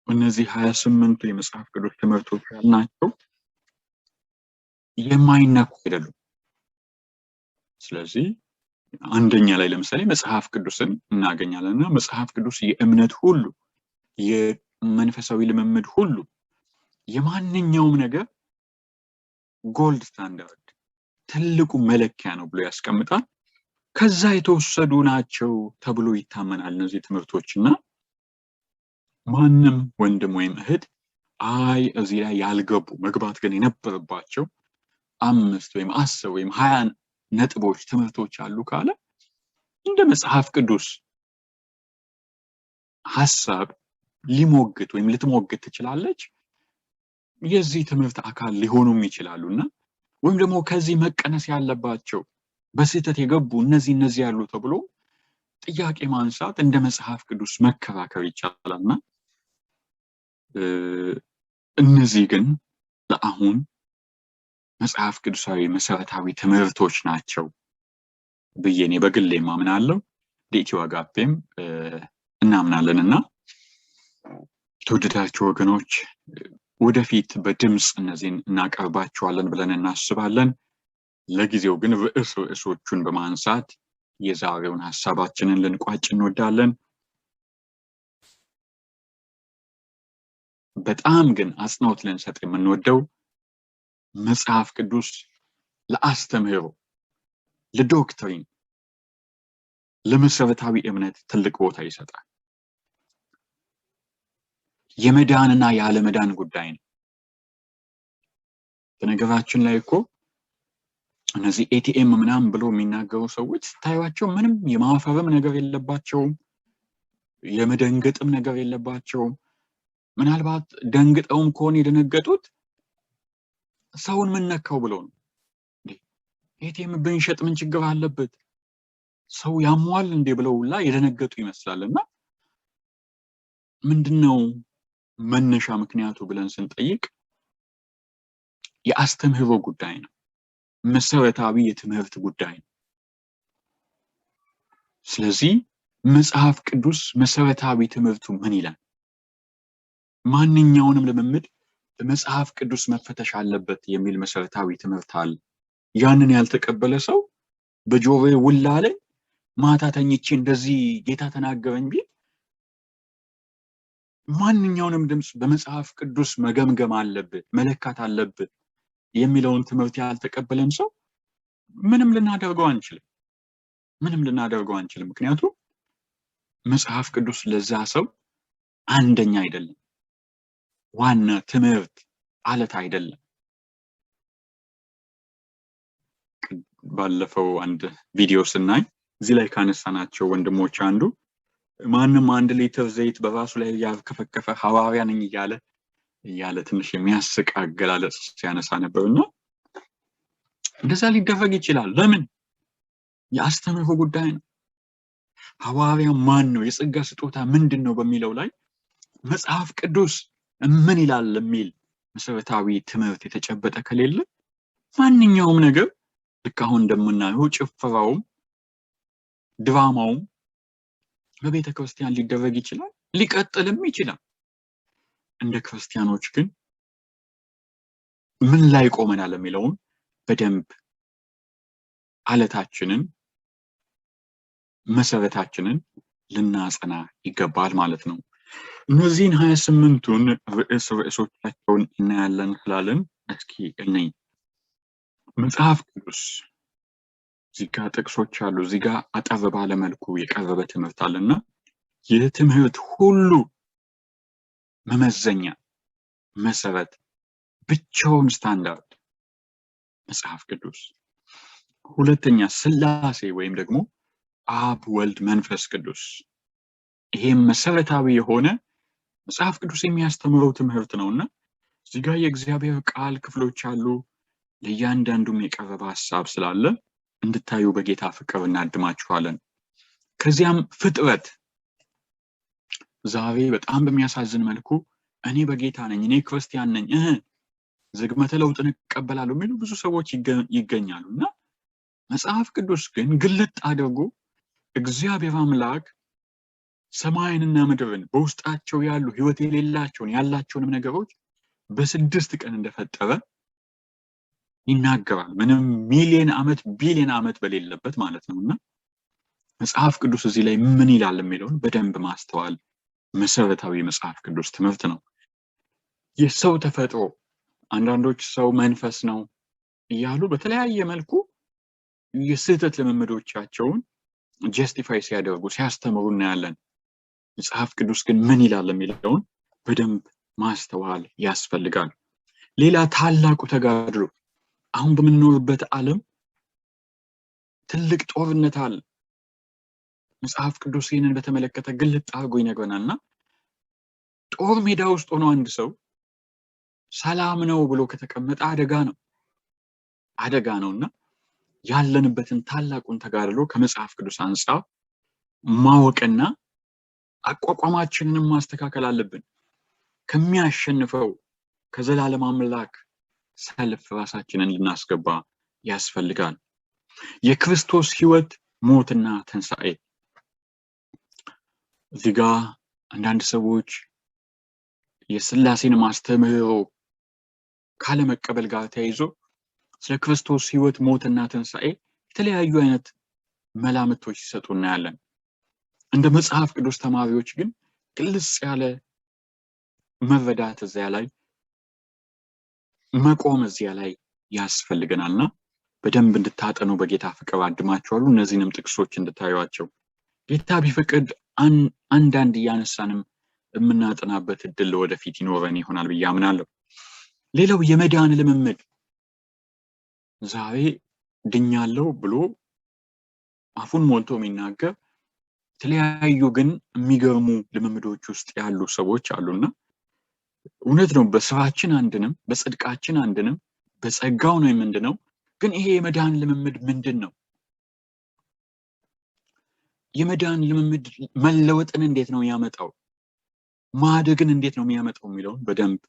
እነዚህ 28ቱ የመጽሐፍ ቅዱስ ትምህርቶች ያልናቸው የማይነኩ አይደሉም። ስለዚህ አንደኛ ላይ ለምሳሌ መጽሐፍ ቅዱስን እናገኛለን። እና መጽሐፍ ቅዱስ የእምነት ሁሉ፣ የመንፈሳዊ ልምምድ ሁሉ፣ የማንኛውም ነገር gold standard፣ ትልቁ መለኪያ ነው ብሎ ያስቀምጣል። ከዛ የተወሰዱ ናቸው ተብሎ ይታመናል እነዚህ ትምህርቶች። እና ማንም ወንድም ወይም እህት አይ እዚህ ላይ ያልገቡ መግባት ግን የነበረባቸው 5 ወይም 10 ወይም 20 ነጥቦች፣ ትምህርቶች አሉ ካለ እንደ መጽሐፍ ቅዱስ ሀሳብ ሊሞግት ወይም ልትሞግት ትችላለች። የዚህ ትምህርት አካል ሊሆኑም ይችላሉ። እና ወይም ደግሞ ከዚህ መቀነስ ያለባቸው በስህተት የገቡ እነዚህ እነዚህ ያሉ ተብሎ ጥያቄ ማንሳት፣ እንደ መጽሐፍ ቅዱስ መከራከር ይቻላል። እና እነዚህ ግን ለአሁን መጽሐፍ ቅዱሳዊ መሰረታዊ ትምህርቶች ናቸው ብዬ እኔ በግሌ ማምናለሁ። ኢትዮ አጋፔም እናምናለን። እና የተወደዳችሁ ወገኖች፣ ወደፊት በድምፅ እነዚህን እናቀርባቸዋለን ብለን እናስባለን። ለጊዜው ግን ርዕሶቹን በማንሳት የዛሬውን ሀሳባችንን ልንቋጭ እንወዳለን። በጣም ግን አጽንኦት ልንሰጥ የምንወደው መጽሐፍ ቅዱስ ለአስተምህሮ፣ ለ doctrine፣ ለመሰረታዊ እምነት ትልቅ ቦታ ይሰጣል። የመዳንና ያለመዳን ጉዳይ ነው። በነገራችን ላይ እኮ እነዚህ ATM ምናምን ብሎ የሚናገሩ ሰዎች ስታዩቸው ምንም የማፈርም ነገር የለባቸውም፣ የመደንገጥም ነገር የለባቸውም። ምናልባት ደንግጠውም ከሆነ የደነገጡት ሰውን ምን ነካው ብለው ነው። ATM ብንሸጥ ምን ችግር አለበት፣ ሰው ያሟል እንዴ ብለው ሁላ የደነገጡ ይመስላል። እና ምንድነው መነሻ ምክንያቱ ብለን ስንጠይቅ የአስተምህሮ ጉዳይ ነው። መሰረታዊ የትምህርት ጉዳይ ነው። ስለዚህ መጽሐፍ ቅዱስ መሰረታዊ ትምህርቱ ምን ይላል? ማንኛውንም ልምምድ በመጽሐፍ ቅዱስ መፈተሽ አለበት የሚል መሰረታዊ ትምህርት አለ። ያንን ያልተቀበለ ሰው በጆሮዬ ውል አለኝ፣ ማታ ተኝቼ እንደዚህ ጌታ ተናገረኝ ቢል ማንኛውንም ድምፅ በመጽሐፍ ቅዱስ መገምገም አለብህ፣ መለካት አለብህ የሚለውን ትምህርት ያልተቀበለን ሰው ምንም ልናደርገው አንችልም። ምንም ልናደርገው አንችልም። ምክንያቱም መጽሐፍ ቅዱስ ለዛ ሰው አንደኛ አይደለም፣ ዋና ትምህርት አለት አይደለም። ባለፈው አንድ ቪዲዮ ስናይ እዚህ ላይ ካነሳናቸው ወንድሞች አንዱ ማንም 1 ሊትር ዘይት በራሱ ላይ ያርከፈከፈ ሐዋርያ ነኝ እያለ እያለ ትንሽ የሚያስቅ አገላለጽ ሲያነሳ ነበርና እንደዛ ሊደረግ ይችላል። ለምን? የአስተምህሮ ጉዳይ ነው። ሐዋርያ ማን ነው? የጸጋ ስጦታ ምንድነው? በሚለው ላይ መጽሐፍ ቅዱስ ምን ይላል የሚል መሰረታዊ ትምህርት የተጨበጠ ከሌለ ማንኛውም ነገር ልክ አሁን እንደምናየው ጭፈራውም ድራማውም በቤተ ክርስቲያን ሊደረግ ይችላል፣ ሊቀጥልም ይችላል። እንደ ክርስቲያኖች ግን ምን ላይ ቆመናል የሚለውን በደንብ አለታችንን መሰረታችንን ልናጸና ይገባል ማለት ነው። እነዚህን 28ቱን ርዕሶቻቸውን እናያለን ስላለን እስኪ እንይ። መጽሐፍ ቅዱስ እዚህ ጋር ጥቅሶች አሉ፣ እዚህ ጋር አጠር ባለ መልኩ የቀረበ ትምህርት አለና የትምህርት ሁሉ መመዘኛ መሰረት ብቻውን ስታንዳርድ መጽሐፍ ቅዱስ። ሁለተኛ ስላሴ ወይም ደግሞ አብ ወልድ መንፈስ ቅዱስ፣ ይሄም መሰረታዊ የሆነ መጽሐፍ ቅዱስ የሚያስተምረው ትምህርት ነውና እዚህ ጋር የእግዚአብሔር ቃል ክፍሎች አሉ። ለእያንዳንዱም የቀረበ ሐሳብ ስላለ እንድታዩ በጌታ ፍቅር እናድማችኋለን። ከዚያም ፍጥረት፣ ዛሬ በጣም በሚያሳዝን መልኩ እኔ በጌታ ነኝ፣ እኔ ክርስቲያን ነኝ፣ ዝግመተ ለውጥን እቀበላለሁ የሚሉ ብዙ ሰዎች ይገኛሉ። እና መጽሐፍ ቅዱስ ግን ግልጥ አድርጎ እግዚአብሔር አምላክ ሰማይንና ምድርን በውስጣቸው ያሉ ህይወት የሌላቸውን ያላቸውንም ነገሮች በ6 ቀን እንደፈጠረ ይናገራል። ምንም ሚሊዮን ዓመት ቢሊዮን ዓመት በሌለበት ማለት ነውና መጽሐፍ ቅዱስ እዚህ ላይ ምን ይላል የሚለውን በደንብ ማስተዋል መሰረታዊ መጽሐፍ ቅዱስ ትምህርት ነው። የሰው ተፈጥሮ፣ አንዳንዶች ሰው መንፈስ ነው እያሉ በተለያየ መልኩ የስህተት ልምምዶቻቸውን justify ሲያደርጉ ሲያስተምሩ እናያለን። መጽሐፍ ቅዱስ ግን ምን ይላል የሚለውን በደንብ ማስተዋል ያስፈልጋል። ሌላ ታላቁ ተጋድሎ፣ አሁን በምንኖርበት ዓለም ትልቅ ጦርነት አለ። መጽሐፍ ቅዱስ ይህንን በተመለከተ ግልጥ አድርጎ ይነግረናልና ጦር ሜዳ ውስጥ ሆኖ አንድ ሰው ሰላም ነው ብሎ ከተቀመጠ አደጋ ነው፣ አደጋ ነውና ያለንበትን ታላቁን ተጋድሎ ከመጽሐፍ ቅዱስ አንጻር ማወቅና አቋቋማችንንም ማስተካከል አለብን። ከሚያሸንፈው ከዘላለም አምላክ ሰልፍ ራሳችንን ልናስገባ ያስፈልጋል። የክርስቶስ ህይወት፣ ሞትና ትንሣኤ። እዚህ ጋ አንዳንድ ሰዎች የስላሴን ማስተምህሮ ካለመቀበል ጋር ተያይዞ ስለ ክርስቶስ ህይወት፣ ሞትና ትንሣኤ የተለያዩ አይነት መላምቶች ሲሰጡ እናያለን። እንደ መጽሐፍ ቅዱስ ተማሪዎች ግን ግልጽ ያለ መረዳት እዚያ ላይ መቆም እዚያ ላይ ያስፈልገናልና በደንብ እንድታጠኑ በጌታ ፍቅር አድማችኋለሁ። እነዚህንም ጥቅሶች እንድታዩቸው፣ ጌታ ቢፈቅድ አንዳንድ እያነሳንም የምናጠናበት እድል ወደፊት ይኖረን ይሆናል ብዬ አምናለሁ። ሌላው የመዳን ልምምድ። ዛሬ ድኛለሁ ብሎ አፉን ሞልቶ የሚናገር፣ የተለያዩ ግን የሚገርሙ ልምምዶች ውስጥ ያሉ ሰዎች አሉና፣ እውነት ነው፣ በስራችን አንድንም፣ በጽድቃችን አንድንም፣ በጸጋው ነው የምንድነው። ግን ይሄ የመዳን ልምምድ ምንድን ነው? የመዳን ልምምድ መለወጥን እንዴት ነው የሚያመጣው? ማደግን እንዴት ነው የሚያመጣው የሚለውን በደንብ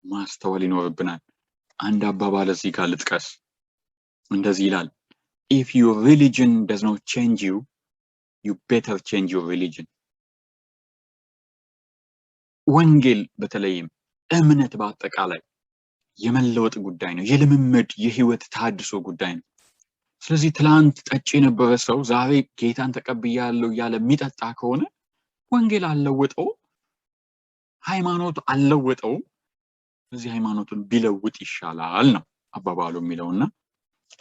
ማስተዋል ይኖርብናል። አንድ አባባል እዚህ ጋር ልጥቀስ። እንደዚህ ይላል፣ "If your religion does not change you, you better change your religion።" ወንጌል፣ በተለይም እምነት በአጠቃላይ የመለወጥ ጉዳይ ነው። የልምምድ፣ የህይወት ተሃድሶ ጉዳይ ነው። ስለዚህ ትላንት ጠጪ የነበረ ሰው ዛሬ ጌታን ተቀብያለሁ እያለ የሚጠጣ ከሆነ ወንጌል አልለወጠው፣ ሃይማኖት አልለወጠውም። እዚህ ሃይማኖቱን ቢለውጥ ይሻላል ነው አባባሉ የሚለውና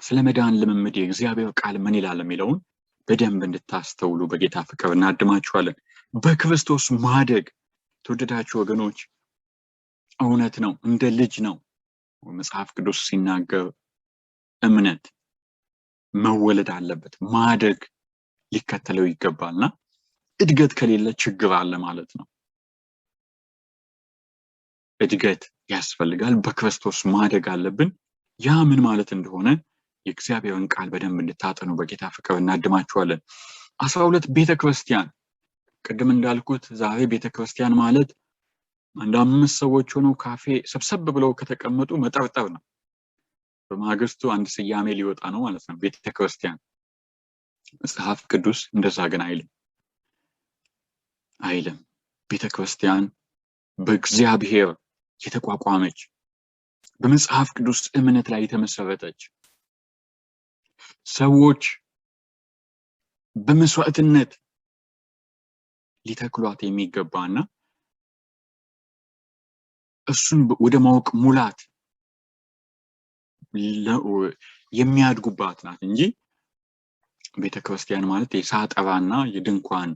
ስለ መዳን ልምምድ የእግዚአብሔር ቃል ምን ይላል የሚለውን በደንብ እንድታስተውሉ በጌታ ፍቅር እናድማችኋለን። በክርስቶስ ማደግ፣ ተወደዳችሁ ወገኖች፣ እውነት ነው፣ እንደ ልጅ ነው መጽሐፍ ቅዱስ ሲናገር። እምነት መወለድ አለበት፣ ማደግ ሊከተለው ይገባልና እድገት ከሌለ ችግር አለ ማለት ነው። እድገት ያስፈልጋል። በክርስቶስ ማደግ አለብን። ያ ምን ማለት እንደሆነ የእግዚአብሔርን ቃል በደንብ እንድታጠኑ በጌታ ፍቅር እናድማችኋለን። 12፣ ቤተ ክርስቲያን። ቅድም እንዳልኩት ዛሬ ቤተ ክርስቲያን ማለት አንድ አምስት ሰዎች ሆነው ካፌ ሰብሰብ ብለው ከተቀመጡ መጠርጠር ነው። በማግስቱ አንድ ስያሜ ሊወጣ ነው ማለት ነው ቤተ ክርስቲያን። መጽሐፍ ቅዱስ እንደዛ ግን አይልም፣ አይልም። ቤተ ክርስቲያን በእግዚአብሔር የተቋቋመች፣ በመጽሐፍ ቅዱስ እምነት ላይ የተመሰረተች፣ ሰዎች በመስዋዕትነት ሊተክሏት የሚገባና እሱን ወደ ማወቅ ሙላት የሚያድጉባት ናት እንጂ ቤተ ክርስቲያን ማለት የሳጠራና የድንኳን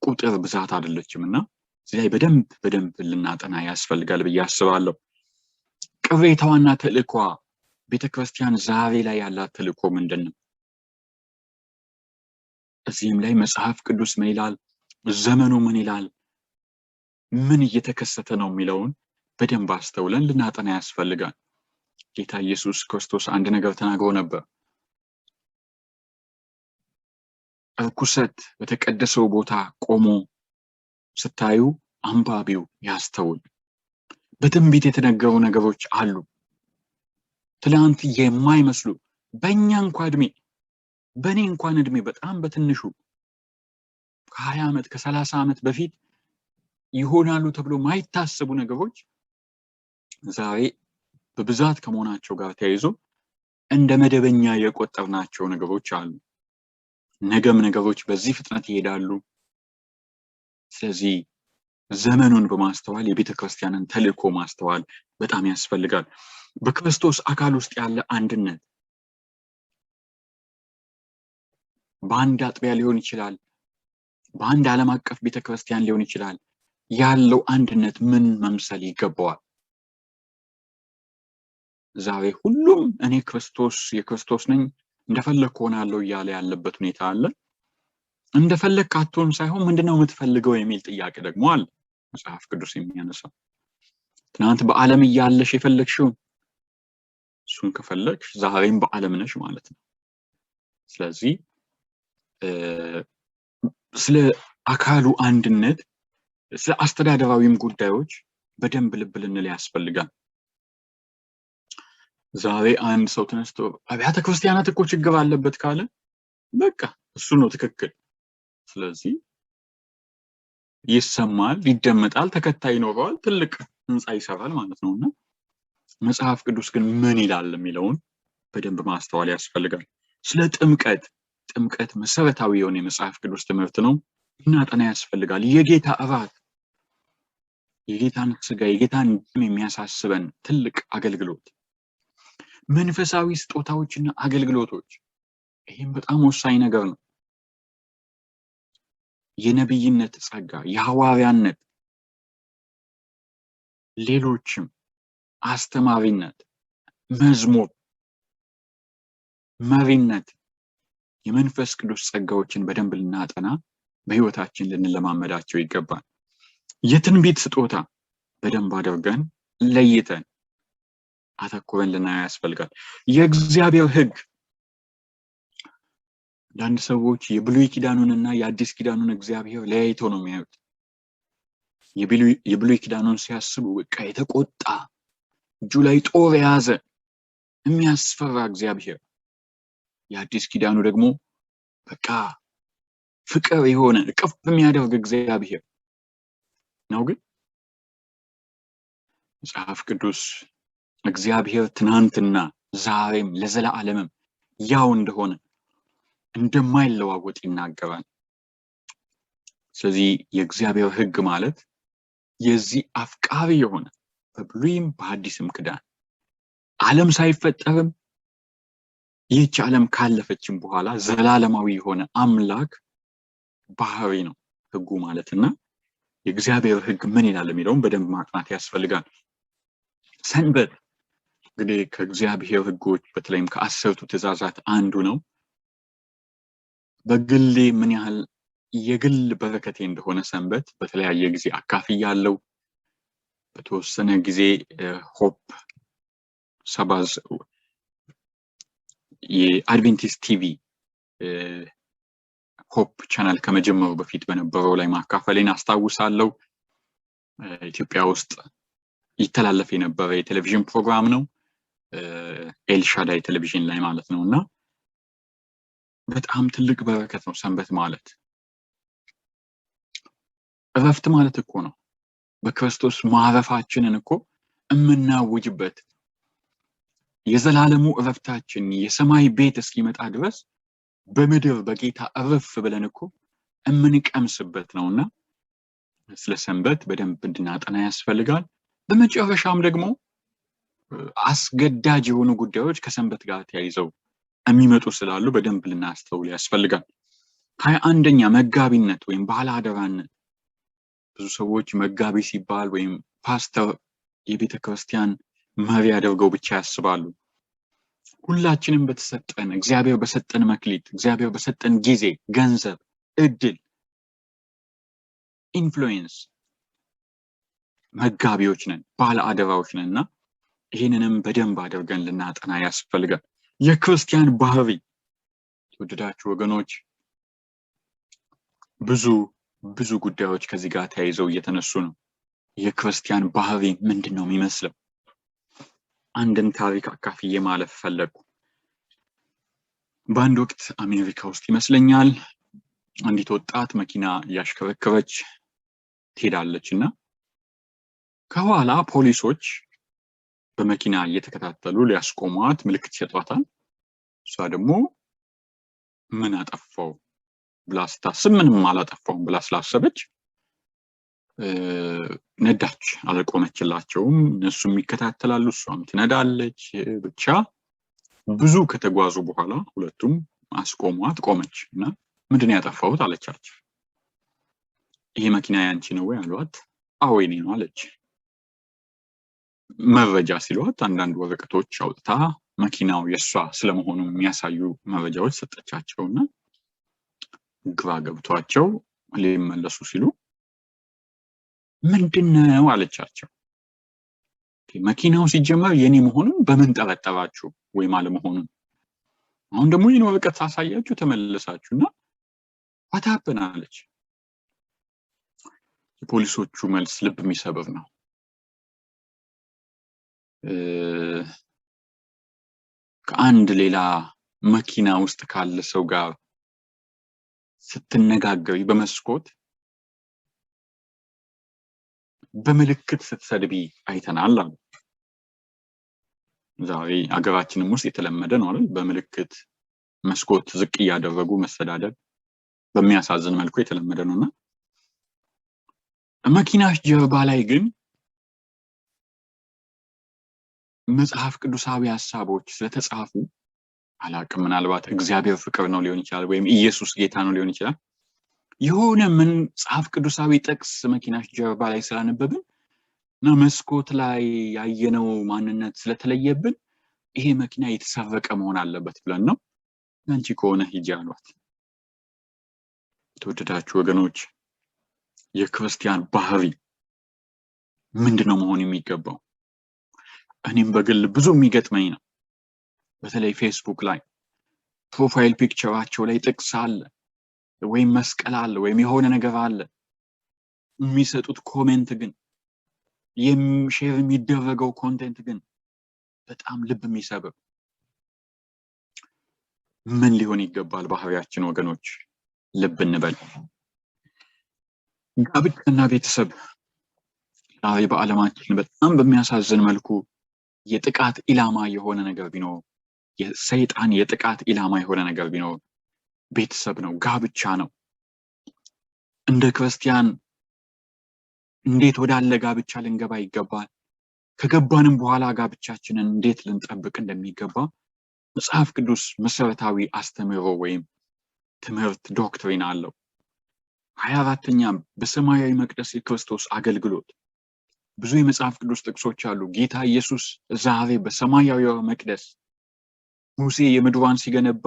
ቁጥር ብዛት አይደለችም እና እዚህ ላይ በደንብ በደንብ ልናጠና ያስፈልጋል ብዬ አስባለሁ። ቅሬታዋና ተልእኳ፣ ቤተ ክርስቲያን ዛሬ ላይ ያላት ተልእኮ ምንድን ነው? እዚህም ላይ መጽሐፍ ቅዱስ ምን ይላል፣ ዘመኑ ምን ይላል፣ ምን እየተከሰተ ነው የሚለውን በደንብ አስተውለን ልናጠና ያስፈልጋል። ጌታ ኢየሱስ ክርስቶስ አንድ ነገር ተናግሮ ነበር። እርኩሰት በተቀደሰው ቦታ ቆሞ ስታዩ አንባቢው ያስተውል። በትንቢት የተነገሩ ነገሮች አሉ። ትላንት የማይመስሉ፣ በእኛ እንኳ እድሜ፣ በእኔ እንኳን እድሜ በጣም በትንሹ ከ20 ዓመት፣ ከ30 ዓመት በፊት ይሆናሉ ተብሎ ማይታሰቡ ነገሮች ዛሬ በብዛት ከመሆናቸው ጋር ተያይዞ እንደ መደበኛ የቆጠርናቸው ነገሮች አሉ። ነገም ነገሮች በዚህ ፍጥነት ይሄዳሉ። ስለዚህ ዘመኑን በማስተዋል የቤተ ክርስቲያንን ተልእኮ ማስተዋል በጣም ያስፈልጋል። በክርስቶስ አካል ውስጥ ያለ አንድነት በአንድ አጥቢያ ሊሆን ይችላል፣ በአንድ ዓለም አቀፍ ቤተ ክርስቲያን ሊሆን ይችላል። ያለው አንድነት ምን መምሰል ይገባዋል? ዛሬ ሁሉም እኔ ክርስቶስ የክርስቶስ ነኝ፣ እንደፈለግኩ ሆናለሁ እያለ ያለበት ሁኔታ አለ። እንደፈለግክ አትሆን ሳይሆን ምንድነው የምትፈልገው የሚል ጥያቄ ደግሞ አለ መጽሐፍ ቅዱስ የሚያነሳው። ትናንት በዓለም እያለሽ የፈለግሽውን እሱን ከፈለግሽ ዛሬም በዓለም ነሽ ማለት ነው። ስለዚህ ስለ አካሉ አንድነት፣ ስለ አስተዳደራዊም ጉዳዮች በደንብ ልብ ልንል ያስፈልጋል። ዛሬ አንድ ሰው ተነስቶ አብያተ ክርስቲያናት እኮ ችግር አለበት ካለ በቃ እሱ ነው ትክክል። ስለዚህ ይሰማል፣ ይደመጣል፣ ተከታይ ይኖረዋል፣ ትልቅ ህንፃ ይሰራል ማለት ነው። እና መጽሐፍ ቅዱስ ግን ምን ይላል የሚለውን በደንብ ማስተዋል ያስፈልጋል። ስለ ጥምቀት፣ ጥምቀት መሰረታዊ የሆነ የመጽሐፍ ቅዱስ ትምህርት ነው፣ እናጠና ያስፈልጋል። የጌታ እራት፣ የጌታን ስጋ የጌታን ደም የሚያሳስበን ትልቅ አገልግሎት፣ መንፈሳዊ ስጦታዎችና አገልግሎቶች፣ ይህም በጣም ወሳኝ ነገር ነው። የነብይነት ጸጋ፣ የሐዋርያነት፣ ሌሎችም አስተማሪነት፣ መዝሙር፣ መሪነት፣ የመንፈስ ቅዱስ ጸጋዎችን በደንብ ልናጠና በህይወታችን ልንለማመዳቸው ይገባል። የትንቢት ስጦታ በደንብ አድርገን ለይተን አተኩረን ልናየው ያስፈልጋል። የእግዚአብሔር ህግ፣ አንዳንድ ሰዎች የብሉይ ኪዳኑንና የአዲስ ኪዳኑን እግዚአብሔር ለያይተው ነው የሚያዩት። የብሉይ ኪዳኑን ሲያስቡ በቃ የተቆጣ፣ እጁ ላይ ጦር የያዘ፣ የሚያስፈራ እግዚአብሔር፣ የአዲስ ኪዳኑ ደግሞ በቃ ፍቅር የሆነ፣ እቅፍ የሚያደርግ እግዚአብሔር ነው። ግን መጽሐፍ ቅዱስ እግዚአብሔር ትናንትና ዛሬም ለዘላለምም ያው እንደሆነ፣ እንደማይለዋወጥ ይናገራል። ስለዚህ የእግዚአብሔር ህግ ማለት የዚህ አፍቃሪ የሆነ፣ በብሉይም በአዲስም ኪዳን ዓለም ሳይፈጠርም ይህች ዓለም ካለፈችም በኋላ ዘላለማዊ የሆነ አምላክ ባህሪ ነው ህጉ ማለትና የእግዚአብሔር ህግ ምን ይላል የሚለውን በደንብ ማጥናት ያስፈልጋል። ሰንበት እንግዲህ ከእግዚአብሔር ህጎች በተለይም ከአስርቱ ትእዛዛት አንዱ ነው። በግሌ ምን ያህል የግል በረከቴ እንደሆነ ሰንበት በተለያየ ጊዜ አካፍያለሁ። በተወሰነ ጊዜ Hope Sabbath የአድቬንቲስት TV Hope Channel ከመጀመሩ በፊት በነበረው ላይ ማካፈሌን አስታውሳለሁ። ኢትዮጵያ ውስጥ ይተላለፍ የነበረ የቴሌቪዥን ፕሮግራም ነው፣ ኤልሻዳይ ቴሌቪዥን ላይ ማለት ነው። እና በጣም ትልቅ በረከት ነው። ሰንበት ማለት እረፍት ማለት እኮ ነው። በክርስቶስ ማረፋችንን እኮ የምናውጅበት፣ የዘላለሙ እረፍታችን የሰማይ ቤት እስኪመጣ ድረስ በምድር በጌታ እረፍ ብለን እኮ የምንቀምስበት ነው። እና ስለ ሰንበት በደንብ እንድናጠና ያስፈልጋል። በመጨረሻም ደግሞ አስገዳጅ የሆኑ ጉዳዮች ከሰንበት ጋር ተያይዘው የሚመጡ ስላሉ በደንብ ልናስተውል ያስፈልጋል። 21ኛ መጋቢነት ወይም ባለ አደራነት። ብዙ ሰዎች መጋቢ ሲባል ወይም ፓስተር የቤተ ክርስቲያን መሪ አድርገው ብቻ ያስባሉ። ሁላችንም በተሰጠን፣ እግዚአብሔር በሰጠን መክሊት፣ እግዚአብሔር በሰጠን ጊዜ፣ ገንዘብ፣ እድል፣ influence መጋቢዎች ነን፣ ባለ አደራዎች ነን። እና ይህንንም በደንብ አድርገን ልናጠና ያስፈልጋል። የክርስቲያን ባህሪ፣ የተወደዳችሁ ወገኖች፣ ብዙ ብዙ ጉዳዮች ከዚህ ጋር ተያይዘው እየተነሱ ነው። የክርስቲያን ባህሪ ምንድን ነው የሚመስለው? አንድን ታሪክ አካፍዬ ማለፍ ፈለግኩ። በአንድ ወቅት አሜሪካ ውስጥ ይመስለኛል አንዲት ወጣት መኪና እያሽከረከረች ትሄዳለች እና ከኋላ ፖሊሶች በመኪና እየተከታተሉ ሊያስቆሟት ምልክት ይሰጧታል። እሷ ደግሞ ምን አጠፋው ብላ ስታስብ ምንም አላጠፋውም ብላ ስላሰበች ነዳች፣ አልቆመችላቸውም። እነሱም ይከታተላሉ፣ እሷም ትነዳለች። ብቻ ብዙ ከተጓዙ በኋላ ሁለቱም አስቆሟት፣ ቆመች እና "ምንድን ያጠፋሁት?" አለቻቸው። "ይሄ መኪና ያንቺ ነው ወይ?" አሏት። "አዎ፣ የኔ ነው" አለች። መረጃ ሲሏት አንዳንድ ወረቀቶች አውጥታ መኪናው የእሷ ስለመሆኑ የሚያሳዩ መረጃዎች ሰጠቻቸው። እና ግራ ገብቷቸው ሊመለሱ ሲሉ "ምንድን ነው?" አለቻቸው። "መኪናው ሲጀመር የኔ መሆኑን በምን ጠረጠራችሁ ወይም አለመሆኑን? አሁን ደግሞ ይህን ወረቀት ሳሳያችሁ ተመለሳችሁ እና what happened?" አለች። የፖሊሶቹ መልስ ልብ የሚሰብር ነው። ከአንድ ሌላ መኪና ውስጥ ካለ ሰው ጋር ስትነጋገሪ በመስኮት በምልክት ስትሰድቢ አይተናል አሉ። ዛሬ አገራችንም ውስጥ የተለመደ ነው አይደል? በምልክት መስኮት ዝቅ እያደረጉ መሰዳደብ በሚያሳዝን መልኩ የተለመደ ነውና መኪናሽ ጀርባ ላይ ግን መጽሐፍ ቅዱሳዊ ሐሳቦች ስለተጻፉ አላቅም፣ ምናልባት እግዚአብሔር ፍቅር ነው ሊሆን ይችላል፣ ወይም ኢየሱስ ጌታ ነው ሊሆን ይችላል። የሆነ መጽሐፍ ቅዱሳዊ ጥቅስ መኪናሽ ጀርባ ላይ ስላነበብን እና መስኮት ላይ ያየነው ማንነት ስለተለየብን ይሄ መኪና የተሰረቀ መሆን አለበት ብለን ነው። አንቺ ከሆነ ሂጂ አሏት። የተወደዳችሁ ወገኖች፣ የክርስቲያን ባህሪ ምንድነው መሆን የሚገባው? እኔም በግል ብዙ የሚገጥመኝ ነው። በተለይ ፌስቡክ ላይ profile picture ኣቸው ላይ ጥቅስ አለ፣ ወይም መስቀል አለ፣ ወይም የሆነ ነገር አለ። የሚሰጡት comment ግን፣ share የሚደረገው content ግን በጣም ልብ የሚሰብር። ምን ሊሆን ይገባል ባህሪያችን ወገኖች? ልብ እንበል። ጋብቻና ቤተሰብ ዛሬ በዓለማችን በጣም በሚያሳዝን መልኩ የጥቃት ኢላማ የሆነ ነገር ቢኖር፣ የሰይጣን የጥቃት ኢላማ የሆነ ነገር ቢኖር ቤተሰብ ነው፣ ጋብቻ ነው። እንደ ክርስቲያን እንዴት ወዳለ ጋብቻ ልንገባ ይገባል? ከገባንም በኋላ ጋብቻችንን እንዴት ልንጠብቅ እንደሚገባ መጽሐፍ ቅዱስ መሰረታዊ አስተምህሮ ወይም ትምህርት doctrine አለው። 24ኛ በሰማያዊ መቅደስ የክርስቶስ አገልግሎት። ብዙ የመጽሐፍ ቅዱስ ጥቅሶች አሉ። ጌታ ኢየሱስ ዛሬ በሰማያዊ መቅደስ ሙሴ የምድሯን ሲገነባ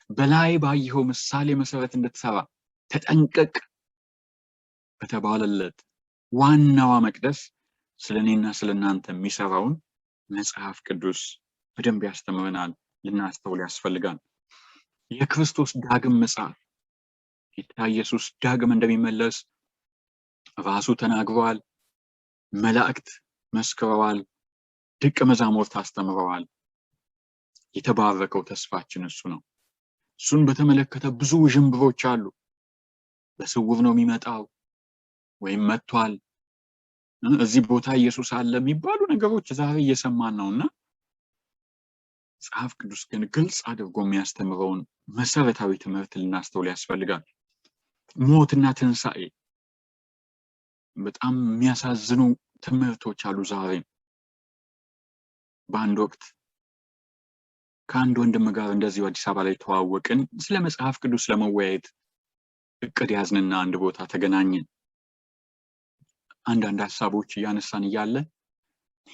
በላይ ባየኸው ምሳሌ መሰረት እንድትሰራ ተጠንቀቅ በተባለለት ዋናዋ መቅደስ ስለኔና ስለናንተ የሚሰራውን መጽሐፍ ቅዱስ በደንብ ያስተምረናል። ልናስተውል ያስፈልጋል። የክርስቶስ ዳግም ምጽአት፣ ጌታ ኢየሱስ ዳግም እንደሚመለስ ራሱ ተናግሯል። መላእክት መስክረዋል። ደቀ መዛሙርት አስተምረዋል። የተባረከው ተስፋችን እሱ ነው። እሱን በተመለከተ ብዙ ውዥንብሮች አሉ። በስውር ነው የሚመጣው ወይም መጥቷል፣ እዚህ ቦታ ኢየሱስ አለ የሚባሉ ነገሮች ዛሬ እየሰማን ነውና መጽሐፍ ቅዱስ ግን ግልጽ አድርጎ የሚያስተምረውን መሰረታዊ ትምህርት ልናስተውል ያስፈልጋል። ሞትና ትንሣኤ በጣም የሚያሳዝኑ ትምህርቶች አሉ ዛሬ። በአንድ ወቅት ከአንድ ወንድም ጋር እንደዚሁ አዲስ አበባ ላይ ተዋወቅን። ስለ መጽሐፍ ቅዱስ ለመወያየት እቅድ ያዝንና አንድ ቦታ ተገናኘን። አንዳንድ ሀሳቦች እያነሳን እያለ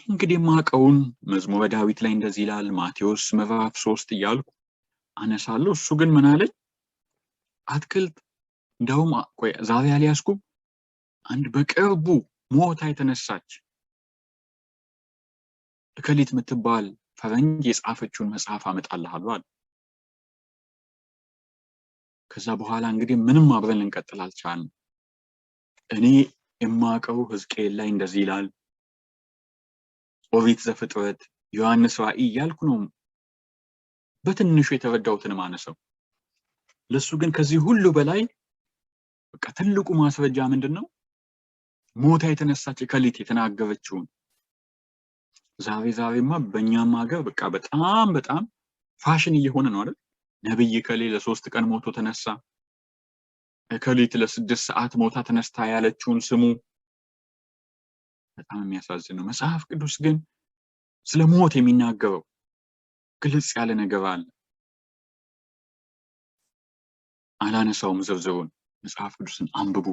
እንግዲህ የማውቀውን መዝሙረ ዳዊት ላይ እንደዚህ ይላል፣ ማቴዎስ ምዕራፍ 3 እያልኩ አነሳለሁ። እሱ ግን ምን አለኝ? አትክልት እንደውም ቆይ ዛሬ አልያዝኩም፣ አንድ በቅርቡ ሞታ የተነሳች እከሊት የምትባል ፈረንጅ የጻፈችውን መጽሐፍ አመጣልሃለሁ አለ። ከዛ በኋላ እንግዲህ ምንም አብረን ልንቀጥል አልቻልንም። እኔ የማውቀው ሕዝቅኤል ላይ እንደዚህ ይላል፣ ኦሪት ዘፍጥረት፣ ዮሐንስ ራእይ እያልኩ ነው በትንሹ የተረዳሁትን ማነሰው። ለሱ ግን ከዚህ ሁሉ በላይ በቃ ትልቁ ማስረጃ ምንድነው? ሞታ የተነሳች እከሊት የተናገረችውን። ዛሬ ዛሬማ በእኛም ሀገር በቃ በጣም በጣም ፋሽን እየሆነ ነው አይደል? ነብይ እከሌ ለ3 ቀን ሞቶ ተነሳ፣ እከሊት ለ6 ሰዓት ሞታ ተነስታ ያለችውን ስሙ። በጣም የሚያሳዝን ነው። መጽሐፍ ቅዱስ ግን ስለ ሞት የሚናገረው ግልጽ ያለ ነገር አለ። አላነሳውም ዝርዝሩን። መጽሐፍ ቅዱስን አንብቡ።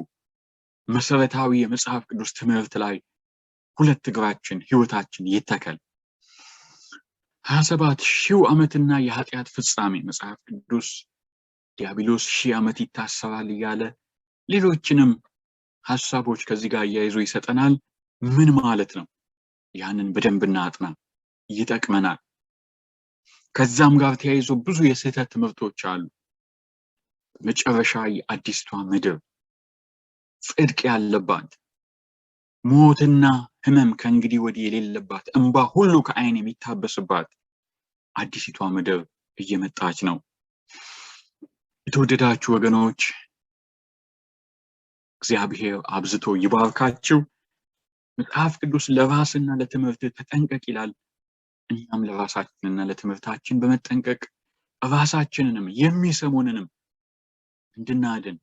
መሰረታዊ የመጽሐፍ ቅዱስ ትምህርት ላይ ሁለት እግራችን ህይወታችን ይተከል። 27 ሺው ዓመትና የኃጢአት ፍጻሜ መጽሐፍ ቅዱስ ዲያብሎስ ሺህ ዓመት ይታሰራል እያለ ሌሎችንም ሐሳቦች ከዚህ ጋር አያይዞ ይሰጠናል። ምን ማለት ነው? ያንን በደንብ እናጥና፣ ይጠቅመናል። ከዛም ጋር ተያይዞ ብዙ የስህተት ትምህርቶች አሉ። መጨረሻ የአዲስቷ ምድር ጽድቅ ያለባት፣ ሞትና ህመም ከእንግዲህ ወዲህ የሌለባት፣ እንባ ሁሉ ከዓይን የሚታበስባት አዲሲቷ ምድር እየመጣች ነው። የተወደዳችሁ ወገኖች፣ እግዚአብሔር አብዝቶ ይባርካችሁ። መጽሐፍ ቅዱስ ለራስና ለትምህርት ተጠንቀቅ ይላል። እኛም ለራሳችንና ለትምህርታችን በመጠንቀቅ ራሳችንንም የሚሰሙንንም እንድናድን፣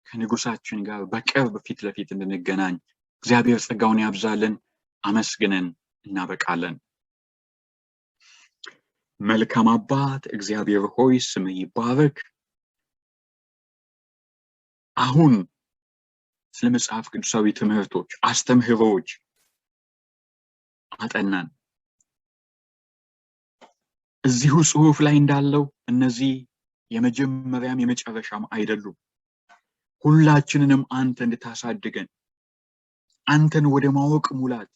ከንጉሳችን ጋር በቅርብ ፊት ለፊት እንድንገናኝ እግዚአብሔር ጸጋውን ያብዛልን። አመስግነን እናበቃለን። መልካም አባት እግዚአብሔር ሆይ፣ ስምህ ይባረክ። አሁን ስለ መጽሐፍ ቅዱሳዊ ትምህርቶች፣ አስተምህሮዎች አጠናን። እዚሁ ጽሑፍ ላይ እንዳለው እነዚህ የመጀመሪያም የመጨረሻም አይደሉም። ሁላችንንም አንተ እንድታሳድገን፣ አንተን ወደ ማወቅ ሙላት፣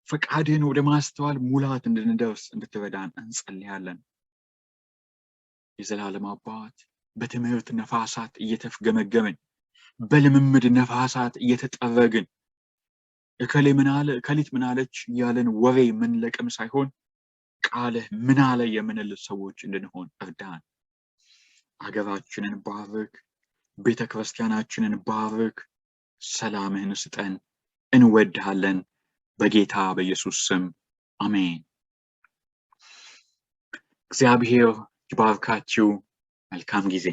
ፈቃድህን ወደ ማስተዋል ሙላት እንድንደርስ እንድትረዳን እንጸልያለን። የዘላለም አባት፣ በትምህርት ነፋሳት እየተፍገመገምን፣ በልምምድ ነፋሳት እየተጠረግን፣ እከሌ ምን አለ፣ እከሊት ምን አለች እያለን ወሬ የምንለቅም ሳይሆን ቃልህ ምን አለ የምንል ሰዎች እንድንሆን እርዳን። አገራችንን ባርክ፣ ቤተ ክርስቲያናችንን ባርክ፣ ሰላምህን ስጠን። እንወድሃለን። በጌታ በኢየሱስ ስም አሜን። እግዚአብሔር ይባርካችሁ። መልካም ጊዜ።